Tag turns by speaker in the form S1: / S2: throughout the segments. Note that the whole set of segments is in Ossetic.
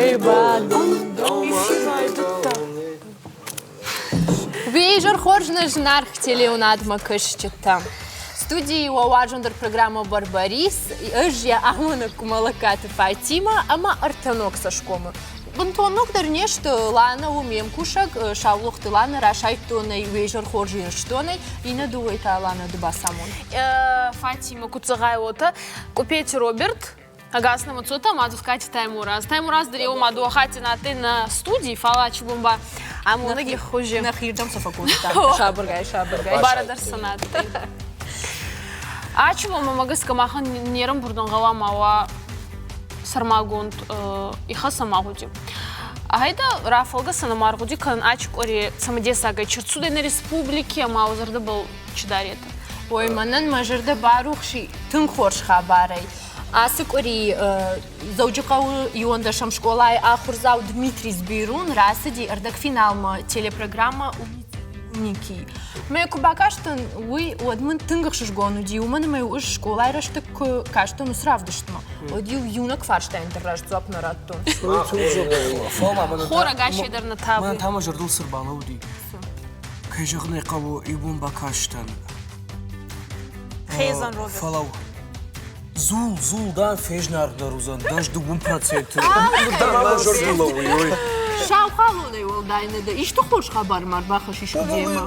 S1: Кӕй бадын.
S2: Вечер хорз нӕ зынаргъ телеуынадмӕ кӕсджытӕ. Студийы уӕ уарзондӕр программӕ «Барбарис» ӕз йӕ амонӕг Къуымӕлӕгкаты Фатимӕ ӕмӕ ӕртӕ ног цӕсгомы. Бынтон ногдӕр не сты, Лана у ме мкусӕг, Саулохты Лана расайдтон ӕй уе хорз Ирыстонӕй, иннӕ дыууӕ та Лана ды бацамон.
S3: Фатимӕ куыд зӕгъай, уотӕ Къупети Роберт Ӕгас нӕмӕ цотӕ ма Дзускати Таймураз. Таймураз дӕр еу ма дууӕ хатти на адтӕй нӕ студий, фал ачи бон ба амонӕги хузи.
S2: Нӕхирдӕм сӕ фӕкодта. Сабыргай, сабыргай.
S3: Барӕдӕр сӕ на адтӕй. Ачи бон мӕмӕ гӕсгӕ махӕн не рӕмбурдӕн гъӕуама уа сӕрмагонд ихӕс ӕма гъуди. Гъӕйдӕ рафӕлгӕсӕн ӕма ӕргъуди кӕнӕн ачи къуӕре цӕмӕдесагӕй чи рцудӕй нӕ республики ӕма уӕ зӕрдӕбӕл чи даретӕ?
S2: Ой, мӕнӕн мӕ зӕрдӕ барухс и тынг хорз хабарӕй. Ацы къуыри Дзӕуджыхъӕуы иуӕндӕсӕм скъолайы ахуырдзау Дмитрий Збирун рацыди ӕрдӕгфиналмӕ телепрограммӕ Умники. Мӕ куы бакастӕн уый, уӕд мын тынг ӕхсызгон уыди, уымӕн ӕмӕ ӕз скъолайы рӕстӕг куы кастӕн уыцы равдыстмӕ, уӕд-иу иунӕг фарстайӕн дӕр раст дзуапп нӕ радтон.
S3: Хор ӕгасӕй дӕр нӕ тавы.
S4: Мӕн та мӕ зӕрдыл цы рбалӕууыди. Кӕй зӕгъын ӕй хъӕуы, иу бон бакастӕн.
S3: Хезан Роберт.
S4: Фӕлӕуу. Дзул, дзул, дам, фезнаргъдӕр уыдзӕн, дӕс дыууын проценты.
S2: Сау халонӕй уӕлдай нӕ дӕ. Исты хорз хабар ма ӕрбахӕссис демӕ.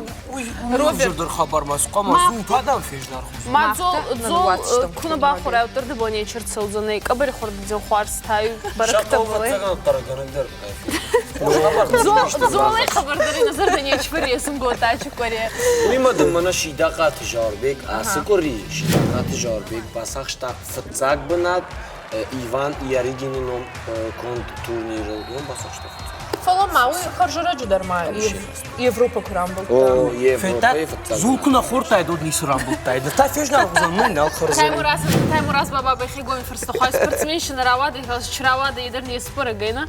S4: Роберт хабар ма хъуамӕ дзул та дам фезнаргъ уыдзӕн.
S3: Ма дзол, дзол куы нӕ бахуырай, уӕддӕр дӕ бон не рцӕудзӕнӕй. Къӕбӕри хуырддзӕн хуарзтӕй бӕрӕгтӕ боле. Дзолӕй хабар дӕр нӕ зӕрдӕ не сфӕресун кодта чукоре.
S5: Уый ма дын мӕнӕ Сидахъаты Зауырбег ацы къуыри Сидахъаты Зауырбег бацахста фыццаг бынат Иван Ярыгины ном конд турнирыл. Уым бацахста фыццаг.
S2: Фӕлӕ ма уый хӕрзӕрӕджы дӕр ма Европӕ куы рамбылдта.
S5: О, Европӕйы фыццаг.
S4: Дзул куы нӕ хордтаид, уӕд ницы рамбылдтаид. Ныр та фезнаргъ уыдзӕн, ну нал хӕрдзӕн.
S3: Таймураз, Таймураз баба бӕхигоми фӕрсты хуай спортсмен нӕ рауадӕй, чи рауадӕй, дӕр не сбӕрӕг нӕ?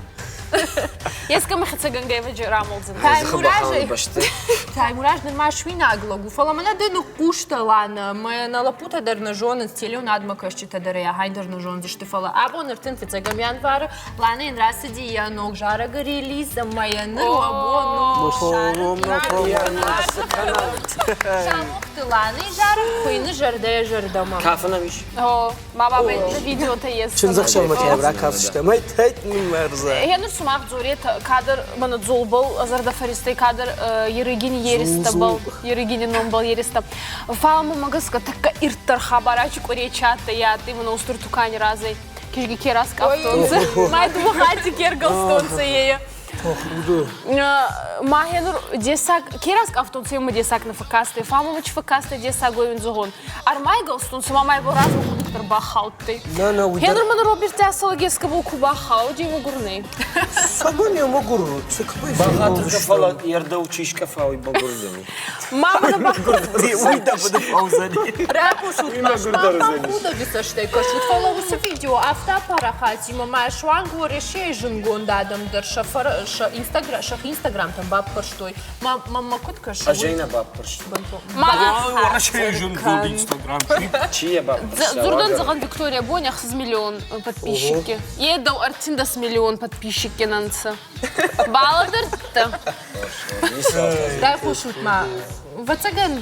S3: Ескӕмӕ хӕцӕгӕнгӕ рамолдзӕн.
S2: Таймураз нырма суинаг лӕг у, фӕлӕ мӕнӕ ды ныхъхъустӕ, Лана, мӕ нӕ лӕппутӕ дӕр нӕ зонынц, телеуынадмӕ кӕсджытӕ дӕр ӕй ахӕм дӕр нӕ зондзысты, фӕлӕ абон 35 январы Ланайӕн рацыди йӕ ног зарӕгы релиз ӕмӕ йӕ ныр уӕ бон у Самохты Ланайы зарӕг хуыйны зӕрдӕйӕ зӕрдӕмӕ.
S5: Кафын ӕм ис?
S3: О, мама видеотӕ ес.
S4: Чындзӕхсӕвмӕ та ракафдзыстӕм. Ай, тӕйт мӕрза.
S3: Генур сумах дзорет кадр мана дзолбал зӕрдӕфӕристӕй кадр Ерыгин еристабал, Ерыгини номбал ериста. Фал мӕмӕ гӕсгӕ тӕккӕ ирддӕр хабар ачи къуӕре чатта ятты мана устур тукани разӕй кизги ке раскъафтонцӕ. Май дууӕ хатти ке ргӕлстонцӕ ее. Ма гьенур дессаг ке раскъафтонцӕ ма дессаг нӕ фӕккастӕй, фал мӕмӕ чи фӕккастӕй дессаг уой зӕгъун. Армай гӕлстонцӕ ма май размӕ гъуддӕр бахаудтӕй. Гьенур мӕн Роберт Дясалагескабыл ку бахауди мӕгур нӕй.
S4: Цӕмӕн йӕ мӕгур?
S5: Бӕгъатыртӕ фӕлӕ ердӕу чи скъӕфа, уый бӕгуырдзӕни.
S3: Мама нӕ
S4: Уый дӕ фыды фӕуыдзӕни.
S2: Райхъусут ма, сымах худӕджы цӕстӕй кӕсут, фӕлӕ уыцы видео афтӕ апарахатимӕ ма суанг Уӕрӕсейы зындгонд адӕм дӕр сӕ сӕхи инстаграмтӕм баппӕрстой. Мӕ куыд кӕсы?
S5: Ӕз ӕй нӕ баппӕрстон.
S4: Уӕрӕсейы зындгонд инстаграм
S5: чи йӕ баппӕрста?
S3: Дзурдон зӕгъӕн Виктория Боня 6 миллион подписчики. Е дӕу 13 миллион подписчики нӕнцӕ. Баладӕрдтӕ.
S2: Райхъусут ма, ӕвӕццӕгӕн,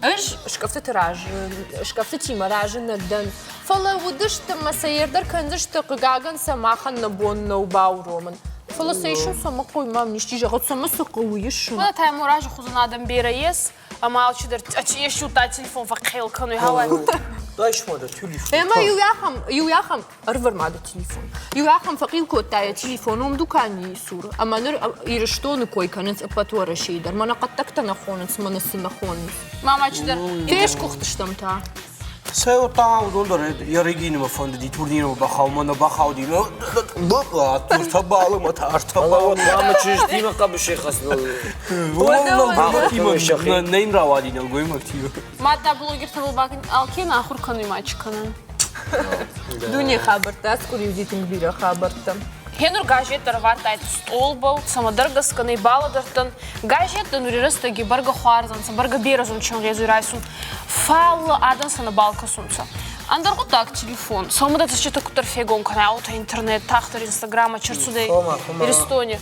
S2: ӕз скъӕфтыты раз, скъӕфтытимӕ разы нӕ дӕн, фӕлӕ уыдысты мӕ сӕ ердӕр кӕндзысты, хъыгагӕн сӕ махӕн нӕ бон нӕу бауромын. Фӕлӕ сӕ исын цӕмӕ хъуй мӕм исчи зӕгъӕд, цӕмӕ цы хъӕуы исын?
S3: Уӕдӕ Таймуразы хуызӕн адӕм берӕ ес, ӕма алчидӕр есиудта телефон фӕхъхъел кӕнуй гьӕуай.
S4: Дайс ма дӕ телефон.
S2: Ӕмӕ иу ахӕм, иу ахӕм ӕрвӕрмады телефон. Иу ахӕм фӕхъил кодта йӕ телефон уым дуканийы цур. Ӕмӕ ныр Ирыстоны кой кӕнынц ӕппӕт Уӕрӕсейы дӕр. Мӕнӕ хъӕддӕгтӕ нӕ хонынц, мӕнӕ цы нӕ хонынц.
S3: Мама чидӕр.
S2: Фесгуыхтыстӕм та.
S4: Цӕй та уыдон дӕр йӕ Регинымӕ фӕндыди турнирмӕ бахауынмӕ нӕ бахауди. Ӕртӕ баллы мӕ та ӕртӕ баллы.
S5: Хъуамӕ чызджытимӕ хъӕбысӕй хӕцыныл.
S4: Нӕ йын рауади нӕлгоймӕгтимӕ.
S3: Мадта блогертӕ бакӕн алке ахуыр кӕнуй ма чи кӕнӕн.
S2: Дуне хабӕрттӕ, ацы къуыри уыди тынг бирӕ хабӕрттӕ.
S3: Гьенур газет ӕрвадтайдӕ стъолбӕл, цӕмӕдӕр гӕсгӕ нӕ балӕдӕрдтӕн. Газеттӕ нури рӕстӕги бӕргӕ хуарз ӕнцӕ, бӕргӕ берӕ зундченгъезуй райсун, фал адӕн сӕ нӕбал кӕсунцӕ. Ӕндӕр гъуддаг телефон. Сӕумӕ цӕститӕ куддӕр фегон кӕнай, аута интернет, тагъддӕр Инстаграма, чи рцудӕй Иристони.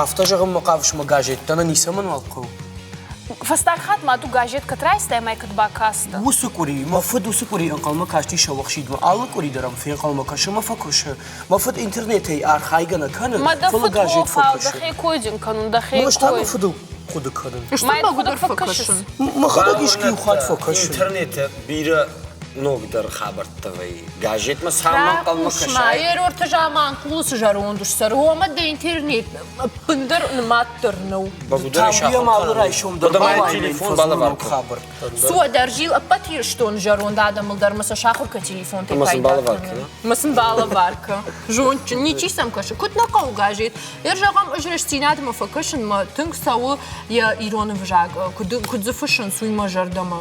S4: Афтӕ зӕгъынмӕ хъавыс мӕ газеттӕ нӕ ницӕмӕн уал хъӕуы?
S3: Фӕстаг хатт ма ду газет кӕд райстай ӕма кӕд бакастӕ?
S4: Уыцы къуыри, мӕ фыд уыцы къуыри ӕнхъӕлмӕ касти сӕуӕхсидмӕ. Алы къуыри дӕр ӕм фенхъӕлмӕ кӕсы ӕмӕ фӕкусы. Мӕ фыд интернетӕй архайгӕ нӕ кӕны, фӕлӕ газет фӕкӕсы.
S3: Дӕхе кой дин кӕнун, дӕхе
S4: кой. Ӕз та мӕ фыдыл хъуыды кӕнын.
S2: Стыр мӕгуыдӕр фӕкӕсын.
S4: Мӕхӕдӕг искуы хатт фӕкӕсын.
S5: Интернеты бирӕ ногдӕр хабӕрттӕ вӕййы. Газетмӕ цӕмӕн хъӕлмӕ кӕсай?
S2: Ерорты заман хъулы зӕронд ус цӕры, уымӕ дӕ интернет ӕппындӕр нымаддӕр нӕу.
S4: Табуйӕ ма алы райсом дӕр
S5: телефон балӕвар
S4: хабӕрттӕ.
S2: Суӕдӕр зил ӕппӕт Ирыстоны зӕронд адӕмыл дӕр ма сӕ сахуыр кӕ телефонтӕй пайда кӕнын. Ма сын балӕвар кӕ. Зондджын, ничи сӕм кӕсы. Куыд нӕ хъӕуы газет? Ер зӕгъӕм, ӕз рӕстдзинадмӕ фӕкӕсын, мӕ тынг цӕуы йӕ ирон ӕвзаг, куыд дзы фыссынц, уый мӕ зӕрдӕмӕ.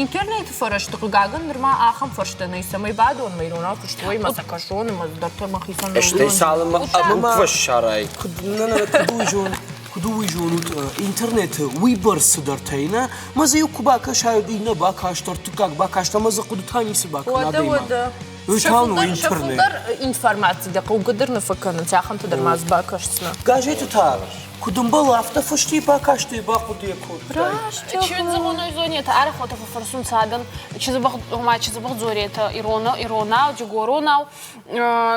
S2: Интернеты фӕрӕзты, хъыгагӕн, нырма ахӕм фӕрстӕ нӕй, цӕмӕй бадон мӕ иронау фыстой, мӕ сӕ кӕсон, ӕмӕ дарддӕр мӕхицӕн
S5: Стӕй цалынмӕ буквӕ ссарай.
S4: Куыд нӕ, нӕ, куыд уый зон, куыд уый зонут, интернеты уыйбӕрц цыдӕртӕ и, нӕ? Мӕ дзы иу куы бакӕсай, иннӕ бакаст, ӕртыккаг бакаст, ӕмӕ дзы хъуыдытӕ ницы бакӕна адӕймаг.
S2: Уый та у интернет. Фылдӕр информаци дӕ хъӕугӕ дӕр нӕ фӕкӕнынц, ахӕмтӕ дӕр ма дзы бакӕсдзынӕ.
S4: Газеты та куыд ӕмбӕлы, афтӕ фысти бакастӕй бахъуыды кодтай.
S3: Чындзыгъоной зонетӕ арӕх уотӕ фӕфӕрсунцӕ адӕн, ома чи дзӕбӕх дзоретӕ иронау, дигоронау.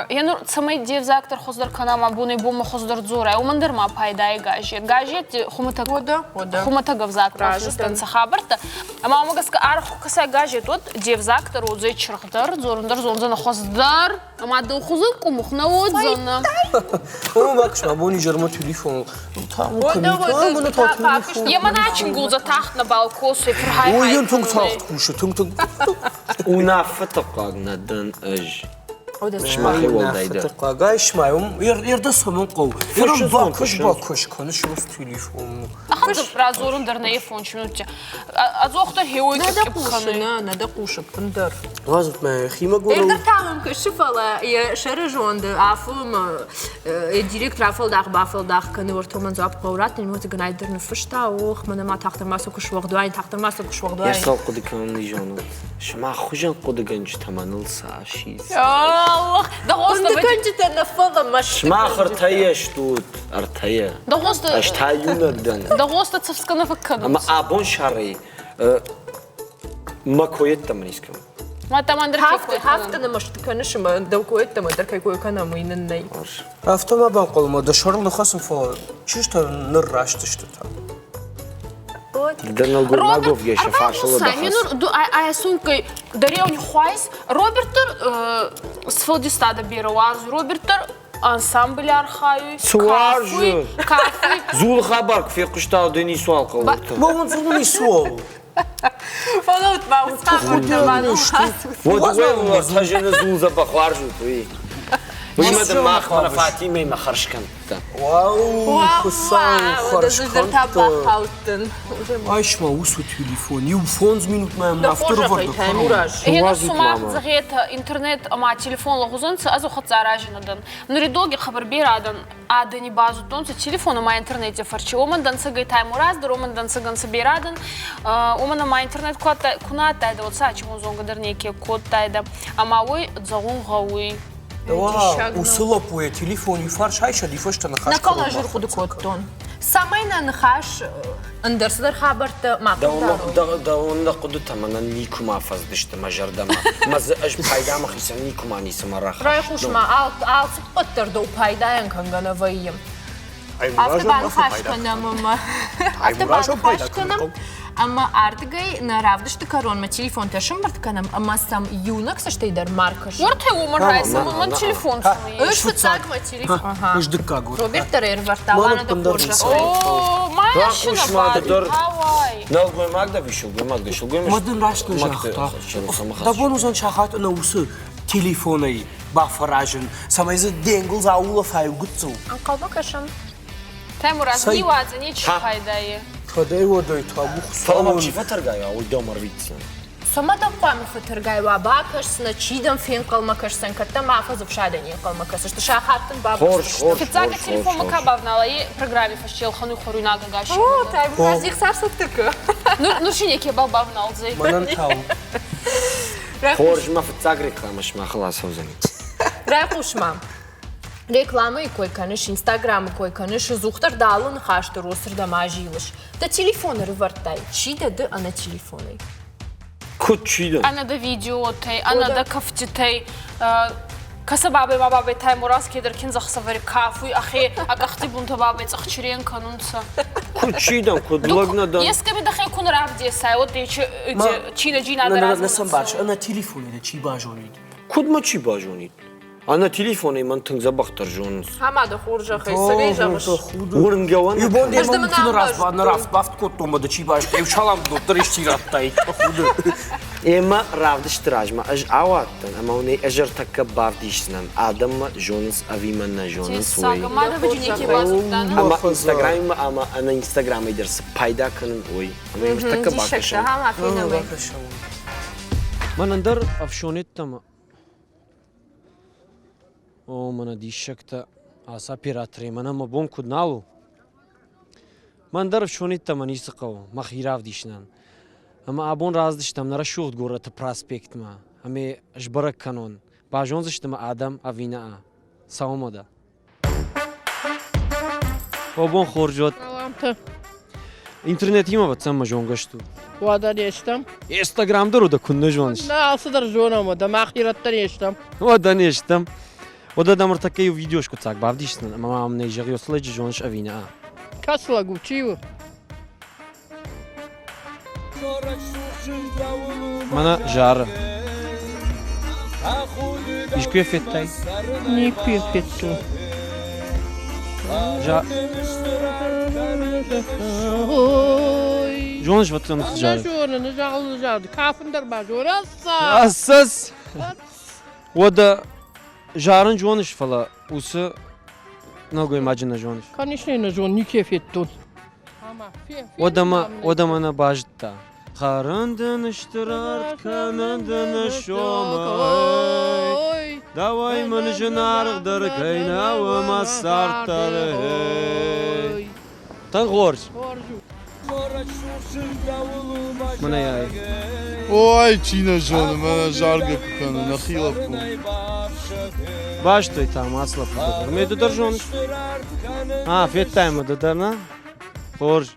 S3: Е нур цӕмӕй де взаг дӕр хуыздӕр кӕна ма бонӕй-бонмӕ хуыздӕр дзорай, уымӕн дӕр ма пайдайы газет. Газет хуымӕтӕг хуымӕтӕг ӕвзаг рафыстӕнцӕ хабӕрттӕ. Ӕма уымӕ гӕсгӕ арӕх куы кӕсай газет, уӕд де взаг дӕр уодзӕй чыргъдӕр, дзорун дӕр зондзӕнӕ хуӕздӕр. Ӕма дӕу хузӕн къумух нӕ уодзӕнӕ.
S4: О, бакс, ма бони изӕрмӕ телефон.
S3: Е мӕн ачингулдзӕ тагъд нӕбал косуй, фурхай.
S4: Ой, ен тынг тагъд кусы, тынг тынг.
S5: Уынаффӕты хъуаг нӕ дӕн ӕз. Сымахӕй уӕлдайдӕр.
S4: Хъуагӕй сымай, ердӕ цӕмӕн хъӕуы? Ерын бакуыс, бакуыс кӕныс урс телефон.
S3: Ахӕм радзурын дӕр нӕ фондз минутте. Ӕдзухдӕр хеуой
S2: Нӕ дӕ хъусы, нӕ, нӕ дӕ хъусы ӕппындӕр.
S4: Уадзут мӕ химӕ горыл.
S2: Ӕндӕр та мӕм кӕсы, фӕлӕ йӕ сӕры зонды афонмӕ директор афӕлдах-бафӕлдах кӕны, уӕртӕ мӕн дзуапп хъӕуы раттын, ӕмӕ гӕнӕй дӕр ныффыста, ох, мӕнӕ ма тагъддӕр ма сӕ куы суӕгъд уаин, тагъддӕр ма сӕ куы суӕгъд уаин.
S5: Йӕ цал хъуыды кӕнын не зонут. Сымах хуызӕн хъуыдыгӕнджытӕ мӕныл цас ис.
S3: Аллах,
S2: Хъуыдыгӕнджытӕ нӕ фӕлӕ мӕсты.
S5: Сымах ӕртӕйӕ стут, ӕртӕйӕ. Ӕз та иунӕг дӕн.
S3: Дӕгъостӕ цӕфсгӕ нӕ фӕкӕнынц.
S5: Ӕмӕ абон сарӕй мӕ койӕдтӕм рискӕм.
S2: Хафты нымӕсты кӕныс ӕмӕ дӕу койӕдтӕм ӕндӕр кӕй кой кӕнӕм, уый нын нӕй.
S4: Афтӕ ма банхъӕлмӕ дӕ сӕрыл ныхӕцын, фӕлӕ чызджытӕ ныр раст сты та.
S5: Дӕ нӕлгоймаг уӕвгӕ сӕ фарсыл
S3: Ай дареуни хуайс Роберт дӕр сфӕлдистадӕ берӕ уарзуй. Роберт дӕр ансамбль архайуй.
S5: Цы уарзы?
S3: Кафуй.
S5: Дзулы хабар куы фехъуыста, уӕд ницуал хъӕуы.
S4: Мӕ уын дзулы ницуал.
S2: Фӕлӕут ма, уыцы хабӕрттӕ ма
S5: Уӕд уӕ ӕртӕ дзул дзӕбӕх уарзут, уый. Уый ма дын мах мӕнӕ Фатимӕимӕ хӕрзкӕндтӕ.
S4: Уау, Хуыцау, хӕрзкӕндтӕ. Айс ма уыцы телефон, иу фондз минутмӕ мӕ афтӕ рывӕрды
S3: Гъеныр сумах зӕгъетӕ, интернет ӕма телефон лӕгъузӕнцӕ, ӕз хӕццӕ аразинӕ дӕн. Нуридоги хъӕбӕр берӕ адӕн адӕни базудтонцӕ телефон ӕма интернети фӕрци. Уомӕн дӕнцӕгӕй Таймураз дӕр, уомӕн дӕнцӕгӕн сӕ берӕ адӕн. Уомӕн ӕма интернет ку нӕ адтайдӕ, уӕд сӕ ачи зонгӕ дӕр неке кодтайдӕ. Ӕма уой зӕгъун гъӕуй.
S4: Уыцы лӕппуйӕ телефони фарс айсӕд, и фӕстӕ ныхас
S2: Нӕ коллажы рхъуыды кодтон. Цӕмӕй нӕ ныхас ӕндӕр цыдӕр хабӕрттӕ ма хъыгдарой.
S5: Дӕуӕн нӕ хъуыдытӕ мӕнӕн никуыма фӕзыдысты мӕ зӕрдӕмӕ. Мӕ дзы ӕз пайда мӕхицӕн никуыма ницыма рахастон.
S2: Райхъус ма, алцыппӕт дӕр дӕу пайдайӕн кӕнгӕ нӕ вӕййы. Афтӕ баныхас кӕнӕм ӕмӕ афтӕ баныхас кӕнӕм ӕмӕ ардыгӕй нӕ равдысты кӕронмӕ телефонтӕ сӕмбырд кӕнӕм ӕмӕ сӕм иунӕг цӕстӕй дӕр ма ркӕсӕм.
S3: Уӕртӕ уымӕн райсӕм, уымӕн телефон цӕмӕй
S2: Ӕз фыццаг мӕ телефон.
S4: Ӕз дыккаг
S2: Роберт дӕр ӕрывӕрдта, Лана дӕ хорзӕх.
S3: О, ма
S5: Рахъус ма ды дӕр. Нӕлгоймаг дӕ ӕви сылгоймаг дӕ? Сылгоймаг.
S4: Мӕ дын раст нӕ загъта. Дӕ бон уыдзӕн сахат ӕнӕ уыцы телефонӕй бафӕразын, цӕмӕй дзы де нгуылдз аулӕфай гыццыл.
S2: Ӕнхъӕлмӕ кӕсӕм.
S3: Таймураз, не уадзы, ничи пайдайы.
S4: Кӕдӕй-уӕдӕй табу
S5: Фӕлӕ мӕм чи фӕтӕргай уа, уый дӕм ӕрвитдзӕн.
S2: Цӕмӕ дӕм хъуамӕ фӕтӕргай уа, бакӕсдзынӕ, чи дӕм фенхъӕлмӕ кӕсдзӕн, кӕд дӕм афӕдзы фсадӕй не нхъӕлмӕ кӕсыс, сахат дын бабырсдзысты.
S3: Фыццаг телефонмӕ ка бавнала, и программе фӕсчелхӕнуй хуӕруйнаг ӕгас.
S2: О, Таймураз, их царсаттык.
S3: Ну, ну, чи некебал бавналдзӕй.
S4: Мӕнӕн тау.
S5: Хорз, мӕ фыццаг рекламӕ сымахыл ацӕудзӕни.
S2: Райхъус-ма. Рекламӕйы кой кӕныс, Инстаграмы кой кӕныс, ӕдзухдӕр дӕ алы ныхӕсты роцырдӕм азилыс. Дӕ телефон ӕрывӕрдтай. Чи дӕ ды ӕнӕ телефонӕй?
S5: Куыд чи дӕн?
S3: Ӕнӕ дӕ видеотӕй, ӕнӕ дӕ кӕфтитӕй. Кӕсӕ бабӕй ма бабӕй Таймураз кедӕр киндзӕхсӕвӕри кафуй, ӕхе ӕ къӕхти бунтӕ бабӕй цъӕхчирен кӕнунцӕ.
S5: Куд чи дӕн, куд лӕг нӕ дӕн?
S3: Ескӕми дӕхе ку нӕ равдесай, уӕд чи нӕ джийнадӕ
S4: размӕ. Нӕ сӕмбарс, ӕнӕ телефонӕй дӕ чи базонид?
S5: Куд мӕ чи базонид? Ӕнӕ телефонӕй мӕн тынг дзӕбӕхдӕр зонынц.
S2: Ӕмӕ дӕ хорзӕхӕй, цӕмӕй зӕгъыс?
S5: Уырнгӕ уӕ
S4: Иу бон дӕ мӕ нӕ рафтбафт кодтон, мӕ дӕ чи базыдта, иу салам доддӕр исчи радтаид.
S5: Ӕмӕ равдысты размӕ ӕз ауадтӕн ӕмӕ уын ӕй ӕз ӕртӕккӕ бавдисдзынӕн, адӕммӕ зонынц ӕви мӕ нӕ зонынц, уый. Ӕмӕ Инстаграмимӕ ӕмӕ ӕнӕ Инстаграмӕй дӕр цы пайда кӕнын, уый. Ӕмӕ йӕм ӕртӕккӕ бакӕсӕм. Мӕнӕн дӕр ӕфсон йеддӕмӕ О, мӕнӕ диссӕгтӕ, ацы операторӕй мӕнӕ мӕ бон куыд нал у. Мӕн дӕр ӕфсон йеддӕмӕ ницы хъӕуы мӕхи равдисынӕн. Ӕмӕ абон рацыдыстӕм нӕ рӕсугъд горӕты проспектмӕ ӕмӕ сбӕрӕг кӕнон, базондзысты мӕ адӕм ӕви нӕ. Цӕуӕм уӕдӕ. О, бон хорз уӕд.
S1: Саламтӕ.
S5: Интернетимӕ ӕвӕццӕн мӕ зонгӕ стут.
S1: Уӕдӕ не стӕм.
S5: Инстаграм дӕр уӕдӕ куыннӕ зоныс?
S1: Нӕ, алцыдӕр зонӕм, уӕдӕ мах ирӕттӕ не стӕм.
S5: Уӕдӕ не стӕм. Уӕдӕ дӕм ӕртӕккӕ иу видео скъуыддзаг бавдисдзынӕн ӕмӕ ма мын ӕй зӕгъ, уыцы лӕджы зоныс ӕви нӕ?
S1: Кӕцы лӕг у, чи у?
S5: Мӕнӕ зары. Искуы йӕ федтай?
S1: Никуы йӕ федтон.
S5: Зоныс, вӕццӕн уыцы
S1: зары? Зонын, залы зары. Кафын дӕр ма зонын.
S5: Ассас! Уӕдӕ зарын зоныс, фӕлӕ уыцы нӕлгоймаджы нӕ зоныс?
S1: Конечно, нӕ зонын, никуы йӕ федтон.
S5: Уӕдӕ мӕ нӕ базыдта. Хӕрын дын стыр арт, кӕнын дын сомай. Дӕуӕй мын зынаргъдӕр кӕй нӕу мӕ цард дӕр. Тынг хорз. Мӕнӕ ай.
S6: Ой, чи нӕ зоны, мӕнӕ заргӕ куы кӕны, нӕхи лӕппу.
S5: Бастой та ма ацы лӕппу дӕр. Ме ды дӕр зоныс? А, федтай мӕ ды дӕр, нӕ? Хорз.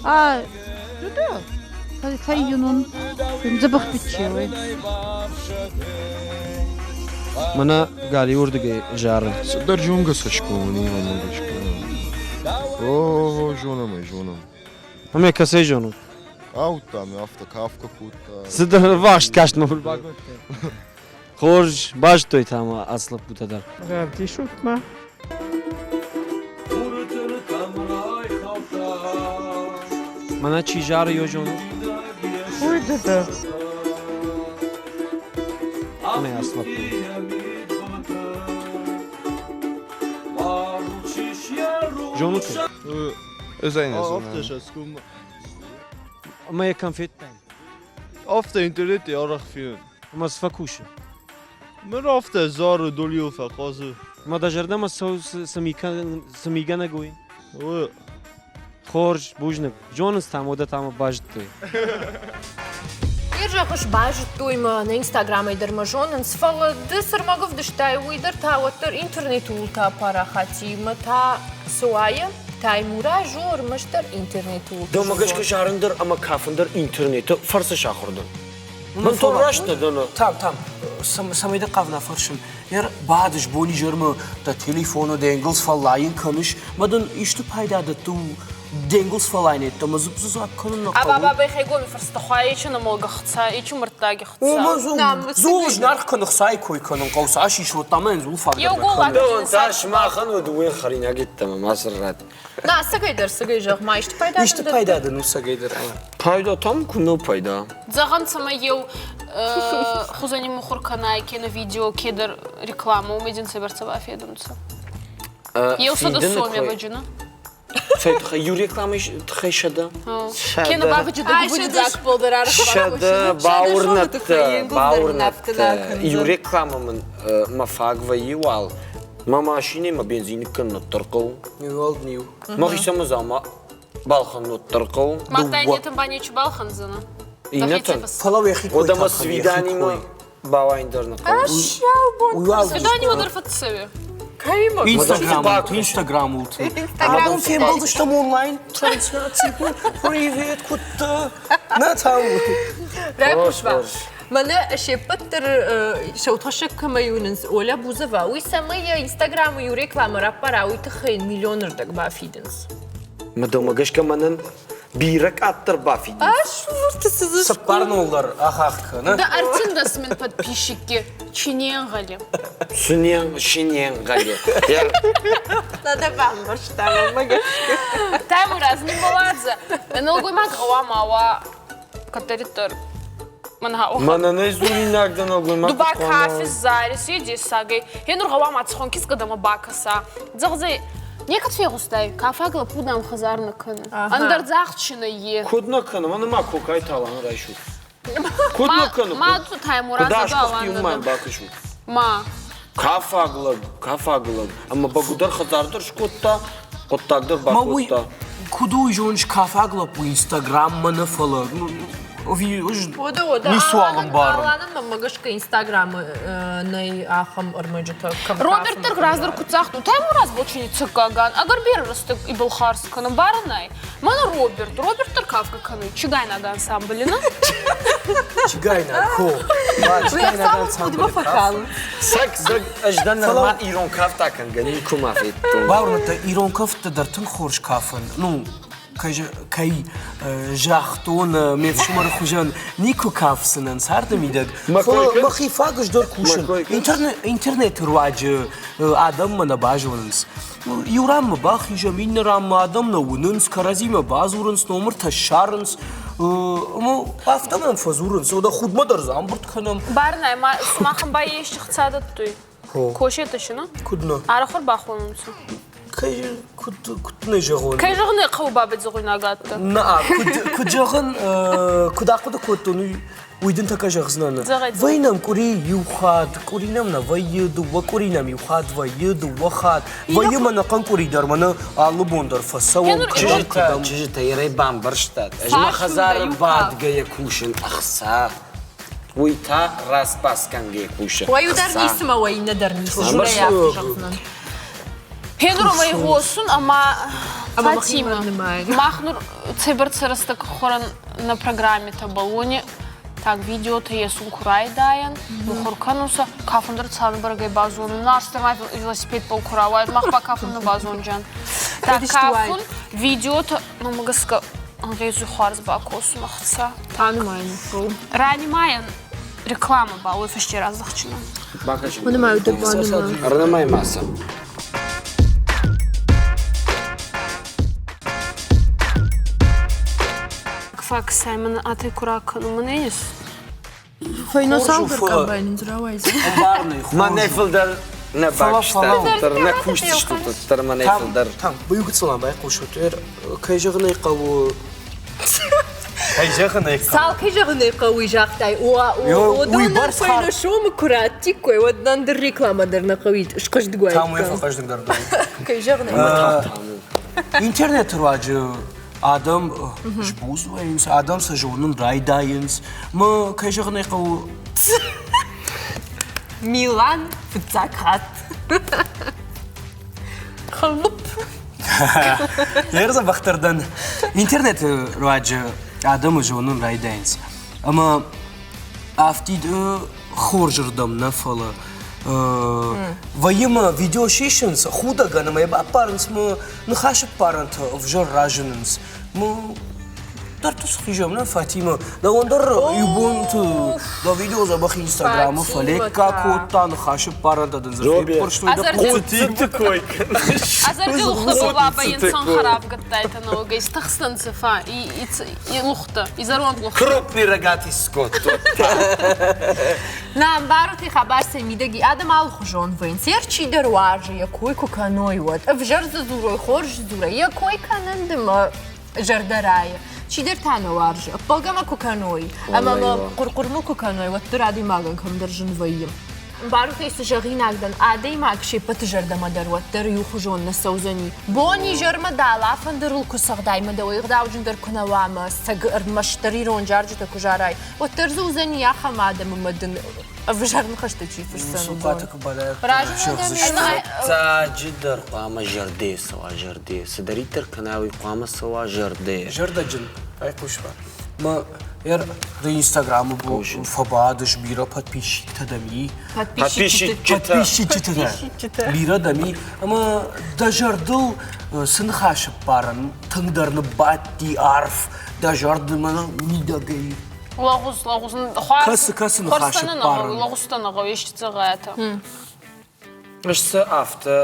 S1: А, да, фӕййынон дзӕбӕх биччеуй.
S5: Мӕнӕ галиуырдыгӕй зары.
S6: Цыдӕр зонгӕ цӕсгом уын мӕ гӕсгӕ. О, зонӕм ӕй, зонӕм.
S5: Ӕмӕ кӕцӕй зонут?
S6: Ауыдтам ӕй, афтӕ кафгӕ кодта.
S5: Цыдӕр ӕввахс каст мӕ бакодта. Хорз, базыдтой та ма ацы лӕппутӕ дӕр.
S1: Равдисут ма.
S5: Мӕнӕ чи зары, йо зонут?
S1: Ой, да-да.
S5: Ӕмӕ ацы лӕппу. Зонут?
S6: Ӕз ӕй нӕ зонын.
S5: Ӕмӕ йӕ кӕм федтай?
S6: Афтӕ интернеты арӕх фенын.
S5: Ӕмӕ цы фӕкусы?
S6: Мыр афтӕ зары, долийыл фӕхъазы.
S5: Ӕмӕ дӕ зӕрдӕмӕ цӕуы цы мигӕнӕг уый?
S6: Уый.
S5: Хорз, бузныг. Зонынц та уӕдӕ та мӕ базыдтой.
S2: Ир зӕгъыс, базыдтой мӕ, нӕ Инстаграмӕй дӕр мӕ зонынц, фӕлӕ ды цы рмӕг ӕвдыстай, уый дӕр та уӕддӕр интернеты уылты апарахат и мӕ та цы уайы? Таймураз у ӕрмӕстдӕр интернеты уылты.
S5: Дӕумӕ гӕсгӕ зарын дӕр ӕмӕ кафын дӕр интернеты фӕрцы сахуыр дӕн. Бынтон раст нӕ дӕн.
S4: Там, там, цӕмӕй дӕ хъавна фӕрсын. Ер бадыс бонизӕрмӕ дӕ телефоны де нгуылдз фӕллайын кӕныс, мӕ дын исты пайда дӕтты де нгуылдз фӕллайын ӕддӕмӕ дзыпп-дзыпп кӕнын нӕ хъӕуы.
S3: Абабабай хегоми фӕрсты хуайы чи намолга хца, ичи мӕрдтаги хца.
S4: Ома дзул знаргъ кӕны хцайы кой кӕнын хъӕуы, цас ис, уӕдта мӕ дзул фаг дӕр нӕ кӕны.
S5: Дӕуӕн та сымахӕн уыд уый хӕринаг йеддӕмӕ ма сыррат.
S2: На, ӕцӕгӕйдӕр, цӕгӕй зӕгъ, ма исты пайда
S4: Исты пайда дын у цӕгӕйдӕр ӕмӕ.
S5: Пайда там куы пайда.
S3: Зӕгъӕн, цӕмӕй еу хузӕни мухур кӕнай, кенӕ видео, кедӕр реклама, уомӕй дин цӕйбӕрцӕ бафедунцӕ? Еу сӕдӕ соми ӕвӕджина.
S5: Цӕй тыххӕй? Иу рекламӕйы тыххӕй 100?
S3: Кенӕ бавӕджы дӕ гуыбыны дзаг полдӕр
S5: 100 бауырнӕдтӕ, бауырнӕдтӕ. Иу рекламӕ мын мӕ фаг вӕййы уал. Мӕ машинӕ мӕ бензин ныккӕнын дӕр хъӕуы.
S4: Иу ниу.
S5: Мӕхицӕн мӕ дзаума балхӕнын дӕр хъӕуы.
S3: Мадта иннӕтӕн ба нечи балхӕндзӕнӕ.
S5: Иннӕтӕн?
S4: Фӕлӕ уӕхи кой
S5: Уӕдӕ мӕ свиданимӕ бауайын дӕр нӕ хъӕуы.
S3: Свиданиуӕ дӕр фӕццӕуы.
S4: Инстаграмыл. Абон фембӕлдыстӕм онлайн трансляцийы. Привет, куыдтӕ? Нӕ тау.
S2: Райхъус-ма, мӕнӕ се ппӕт дӕр сӕутхӕссӕг кӕмӕй уынынц, Оля Бузова, уый цӕмӕй йӕ Инстаграмы иу рекламӕ раппара, уый тыххӕй миллионырдӕг бафидынц.
S5: Мадомӕ гӕсгӕ мӕнӕн бирӕ къаддӕр бафидынц.
S2: Ӕсфурты цы дзы
S4: Цыппар ноллар ахахх кӕны.
S3: Да ӕртындӕс мин подписчикки чи не нгъӕли.
S5: Цы не чи не нгъӕли.
S2: Надо бамбӕрста, мӕнмӕ гӕсгӕ.
S3: Таймураз Нимболадзе, нӕлгоймаг гъӕуама уа кӕддӕриддӕр
S5: Мӕнӕн ӕй дзуринаг дӕ нӕлгоймаг
S3: Ду ба кафис, зарис, е дессагӕй. Е нур гъӕуама цхон кизгӕдӕмӕ бакӕса. Зӕгъдзӕй, некӕд фегъустай, кафаг лӕппу дам хӕдзар нӕ кӕны. Ӕндӕр дзагъд нӕййе.
S5: Куд нӕ кӕны? Мӕнӕ ма кокай талан райсут. Куд нӕ кӕны?
S3: Ма Таймураз
S5: Куд аскъуыхти уымӕн бакӕсут.
S3: Ма.
S5: Кафаг лӕг, кафаг лӕг. Ӕмӕ бӕгуыдӕр хӕдзар дӕр скодта, хъуыддаг дӕр бакодта.
S4: Куыд у зоныс кафаг лӕппу Инстаграммӕ нӕ фӕлӕ
S2: Ода,
S4: ницуал ӕмбарын.
S2: Аланӕн мӕнмӕ гӕсгӕ Инстаграмы нӕй ахӕм ӕрмӕджытӕ.
S3: Роберт дӕр раздӕр куыд загъта, Таймураз больше цӕггаган, ӕгӕр бирӕ рӕстӕг ибыл хардз кӕны, барынӕй. Мӕнӕ Роберт, Роберт дӕр кафгӕ кӕны, чигайнаг ансамблы, на?
S4: Чигайнаг, хо. Чигайнаг ансамблы
S2: фӕкалынц.
S5: Цӕг, цӕг, ӕз дӕн нырма ирон кафт акӕнгӕ никуы ма федтон.
S4: Бауырныдта, ирон кафтты дӕр тынг хорз кафын. Ну, кӕй загътон ме фсымӕры хуызӕн никуы кафдзынӕн царды мидӕг. Фӕлӕ мӕхи фаг ӕз дӕр кусын. Интернеты руаджы адӕммӕ нӕ базонынц. Иу ранмӕ бахизӕм, иннӕ ранмӕ адӕм нӕ уынынц, кӕрӕдзимӕ бадзурынц, номыртӕ ссарынц. Ӕмӕ афтӕ мӕм фӕдзурынц, уӕдӕ худмӕ дӕр дзы амбырд кӕнӕм.
S3: Барнӕй, ма сымахӕн ба исчи хца дӕттой? Косетӕ чи нӕ?
S4: Куыд нӕ?
S3: Арӕх бахонунцӕ.
S4: Кӕй куыд куыд нӕ зӕгъон?
S3: Кӕй зӕгъын ӕй хъӕуы бабӕдзӕгъуйнаг адтӕ?
S4: Нӕ, куыд куыд зӕгъын, куыд ахъуыды кодтон, уый уый дын тӕккӕ зӕгъдзынӕн. Вӕййы нӕм къуыри иу хатт, къуыри нӕм нӕ вӕййы, дыууӕ къуыри нӕм иу хатт вӕййы, дыууӕ хатт. Вӕййы мӕнӕ хъӕн къуыри дӕр, мӕнӕ алы бон дӕр фӕцӕуӕм.
S5: Чызджытӕ, чызджытӕ, ерӕй бамбӕрстат. Ӕз мӕ хӕдзары бадгӕйӕ кусын ӕхца. Уый та распаскӕнгӕ кусы.
S2: Уӕ иу дӕр ницы мӕ уӕ иннӕ дӕр ницы. Журӕй афтӕ зӕгъдзынӕн.
S3: Педромӕ игъосун ӕма Фатима, мах нур цӕйбӕрцӕ рӕстӕг хурӕн нӕ программитӕбӕл, уони так видеотӕ есун ку райдайӕн, мухур кӕнунцӕ, кафун дӕр цалинбӕрӕгӕй базонун. Нарстӕмӕ велосипедбӕл ку рауайӕд, мах ба кафун нӕ базонджан. Так кафун, видеотӕ, мӕмӕ гӕсгӕ, ӕнгъезуй хуарз бакосун ӕхца. Ранимайӕн реклама ба уой фӕсте раздӕхджынӕн.
S5: Бакӕсын.
S2: Уынымайут дӕр банымайут.
S5: Ӕрнымай ма сӕ.
S3: Факсӕй мын атӕй куы ракӕнун, мын ес.
S1: Фӕйнӕ цалдӕр комбайнын рауайдзӕн.
S5: Мӕнӕй фылдӕр нӕ бакуыстат, нӕ кусдзыстут дӕр мӕнӕй фылдӕр.
S4: Там, иу гыццыл байхъусут, кӕй зӕгъын ӕй хъӕуы, Кӕй зӕгъын ӕй хъӕуы.
S2: Цал кӕй зӕгъын ӕй хъӕуы, загътай. Уыдонӕн фӕйнӕ сомы куы раттиккой, уӕд нӕ ӕндӕр рекламӕ дӕр нӕ хъӕуид, схъӕздыг уаиккам.
S4: Там уый фӕхъӕздыгдӕр дӕн.
S2: Кӕй зӕгъын ӕй хъӕуы.
S4: Интернеты руаджы адӕм сбуц вӕййынц, адӕм сӕ зонын райдайынц. Мӕ, кӕй зӕгъын ӕй хъӕуы,
S2: Милан фыццаг хатт. Хлуп.
S4: Ерзӕбӕхдӕр дӕн. Интернеты руаджы адӕмы зонын райдайынц. Ӕмӕ афтид хорзырдӕм нӕ, фӕлӕ вӕййы мӕ видео сисынц, худӕгӕн ӕмӕ йӕ баппарынц мӕ ныхасы ппарӕнтӕ ӕвзӕр разынынц. Куыддӕр ты схизӕм нӕ Фатимӕ. Дӕуӕн дӕр иу бонты дӕ видео дзӕбӕх Инстаграмы фӕлекка кодта, ныхасы ппарӕнтӕ дын дзы феппӕрстой дӕ
S7: Хъуццыты кой кӕныс.
S3: А зӕрдыл лухты баба харавгӕдтайтӕ ногӕй стыхстӕнцӕ фа и лухтӕ, и зӕронд лухтӕ.
S7: Крупный рогатый скот.
S2: Нӕ ӕмбарут хабар сӕ мидӕги адӕм алыхуызон вӕййынц. Йе чидӕр уарзы, йӕ кой куы кӕной, уӕд. Ӕвзӕр дзы дзурой, хорз дзурой, йӕ кой кӕнын дымы зӕрдӕ райы. Чидӕр та нӕ уарзы. Ӕппӕлгӕ мӕ куы кӕной ӕмӕ мӕ хъуыр-хъуыр куы кӕной, уӕддӕр адӕймагӕн кӕмдӕр зын вӕййы. Ӕмбарут ӕй, цы зӕгъинаг дӕн, адӕймаг се ппӕты зӕрдӕмӕ дӕр уӕддӕр иухуызон нӕ цӕудзӕни. Бон-изӕрмӕ дӕлӕ фӕндырыл куы цӕгъдай мӕ дӕуӕй ӕгъдауджындӕр куы нӕ уа ӕмӕ цӕг ӕрмӕстдӕр ирон зарджытӕ куы зарай, уӕддӕр дзы уыдзӕни ахӕм адӕм ӕмӕ дын ӕвзӕр ныхӕстӕ чи фысдзӕн, уыдон.
S7: Фыццаджыдӕр хъуамӕ зӕрдӕ цӕуа, зӕрдӕ. Цыдӕриддӕр кӕна, уый хъуамӕ цӕуа зӕрдӕ.
S4: Зӕрдӕджын, айхъус ма. Мӕ Инстаграмы фӕбадыс, бирӕ подписчиктӕ дӕм и.
S7: Подписчиктӕ.
S4: Подписчиктӕ. Бирӕ дӕм и. Ӕмӕ дӕ зӕрдыл цы ныхасы ппарӕн тынгдӕр ныббадти арф, дӕ зӕрдымӕ мидӕгӕй.
S3: Лӕгъуз, лӕгъуз.
S4: Кӕцы, кӕцы ныхасы ппарӕн?
S3: Лӕгъузтӕ нӕ гъӕуы, исчи дзӕгъӕтӕ.
S5: Ӕз сӕ афтӕ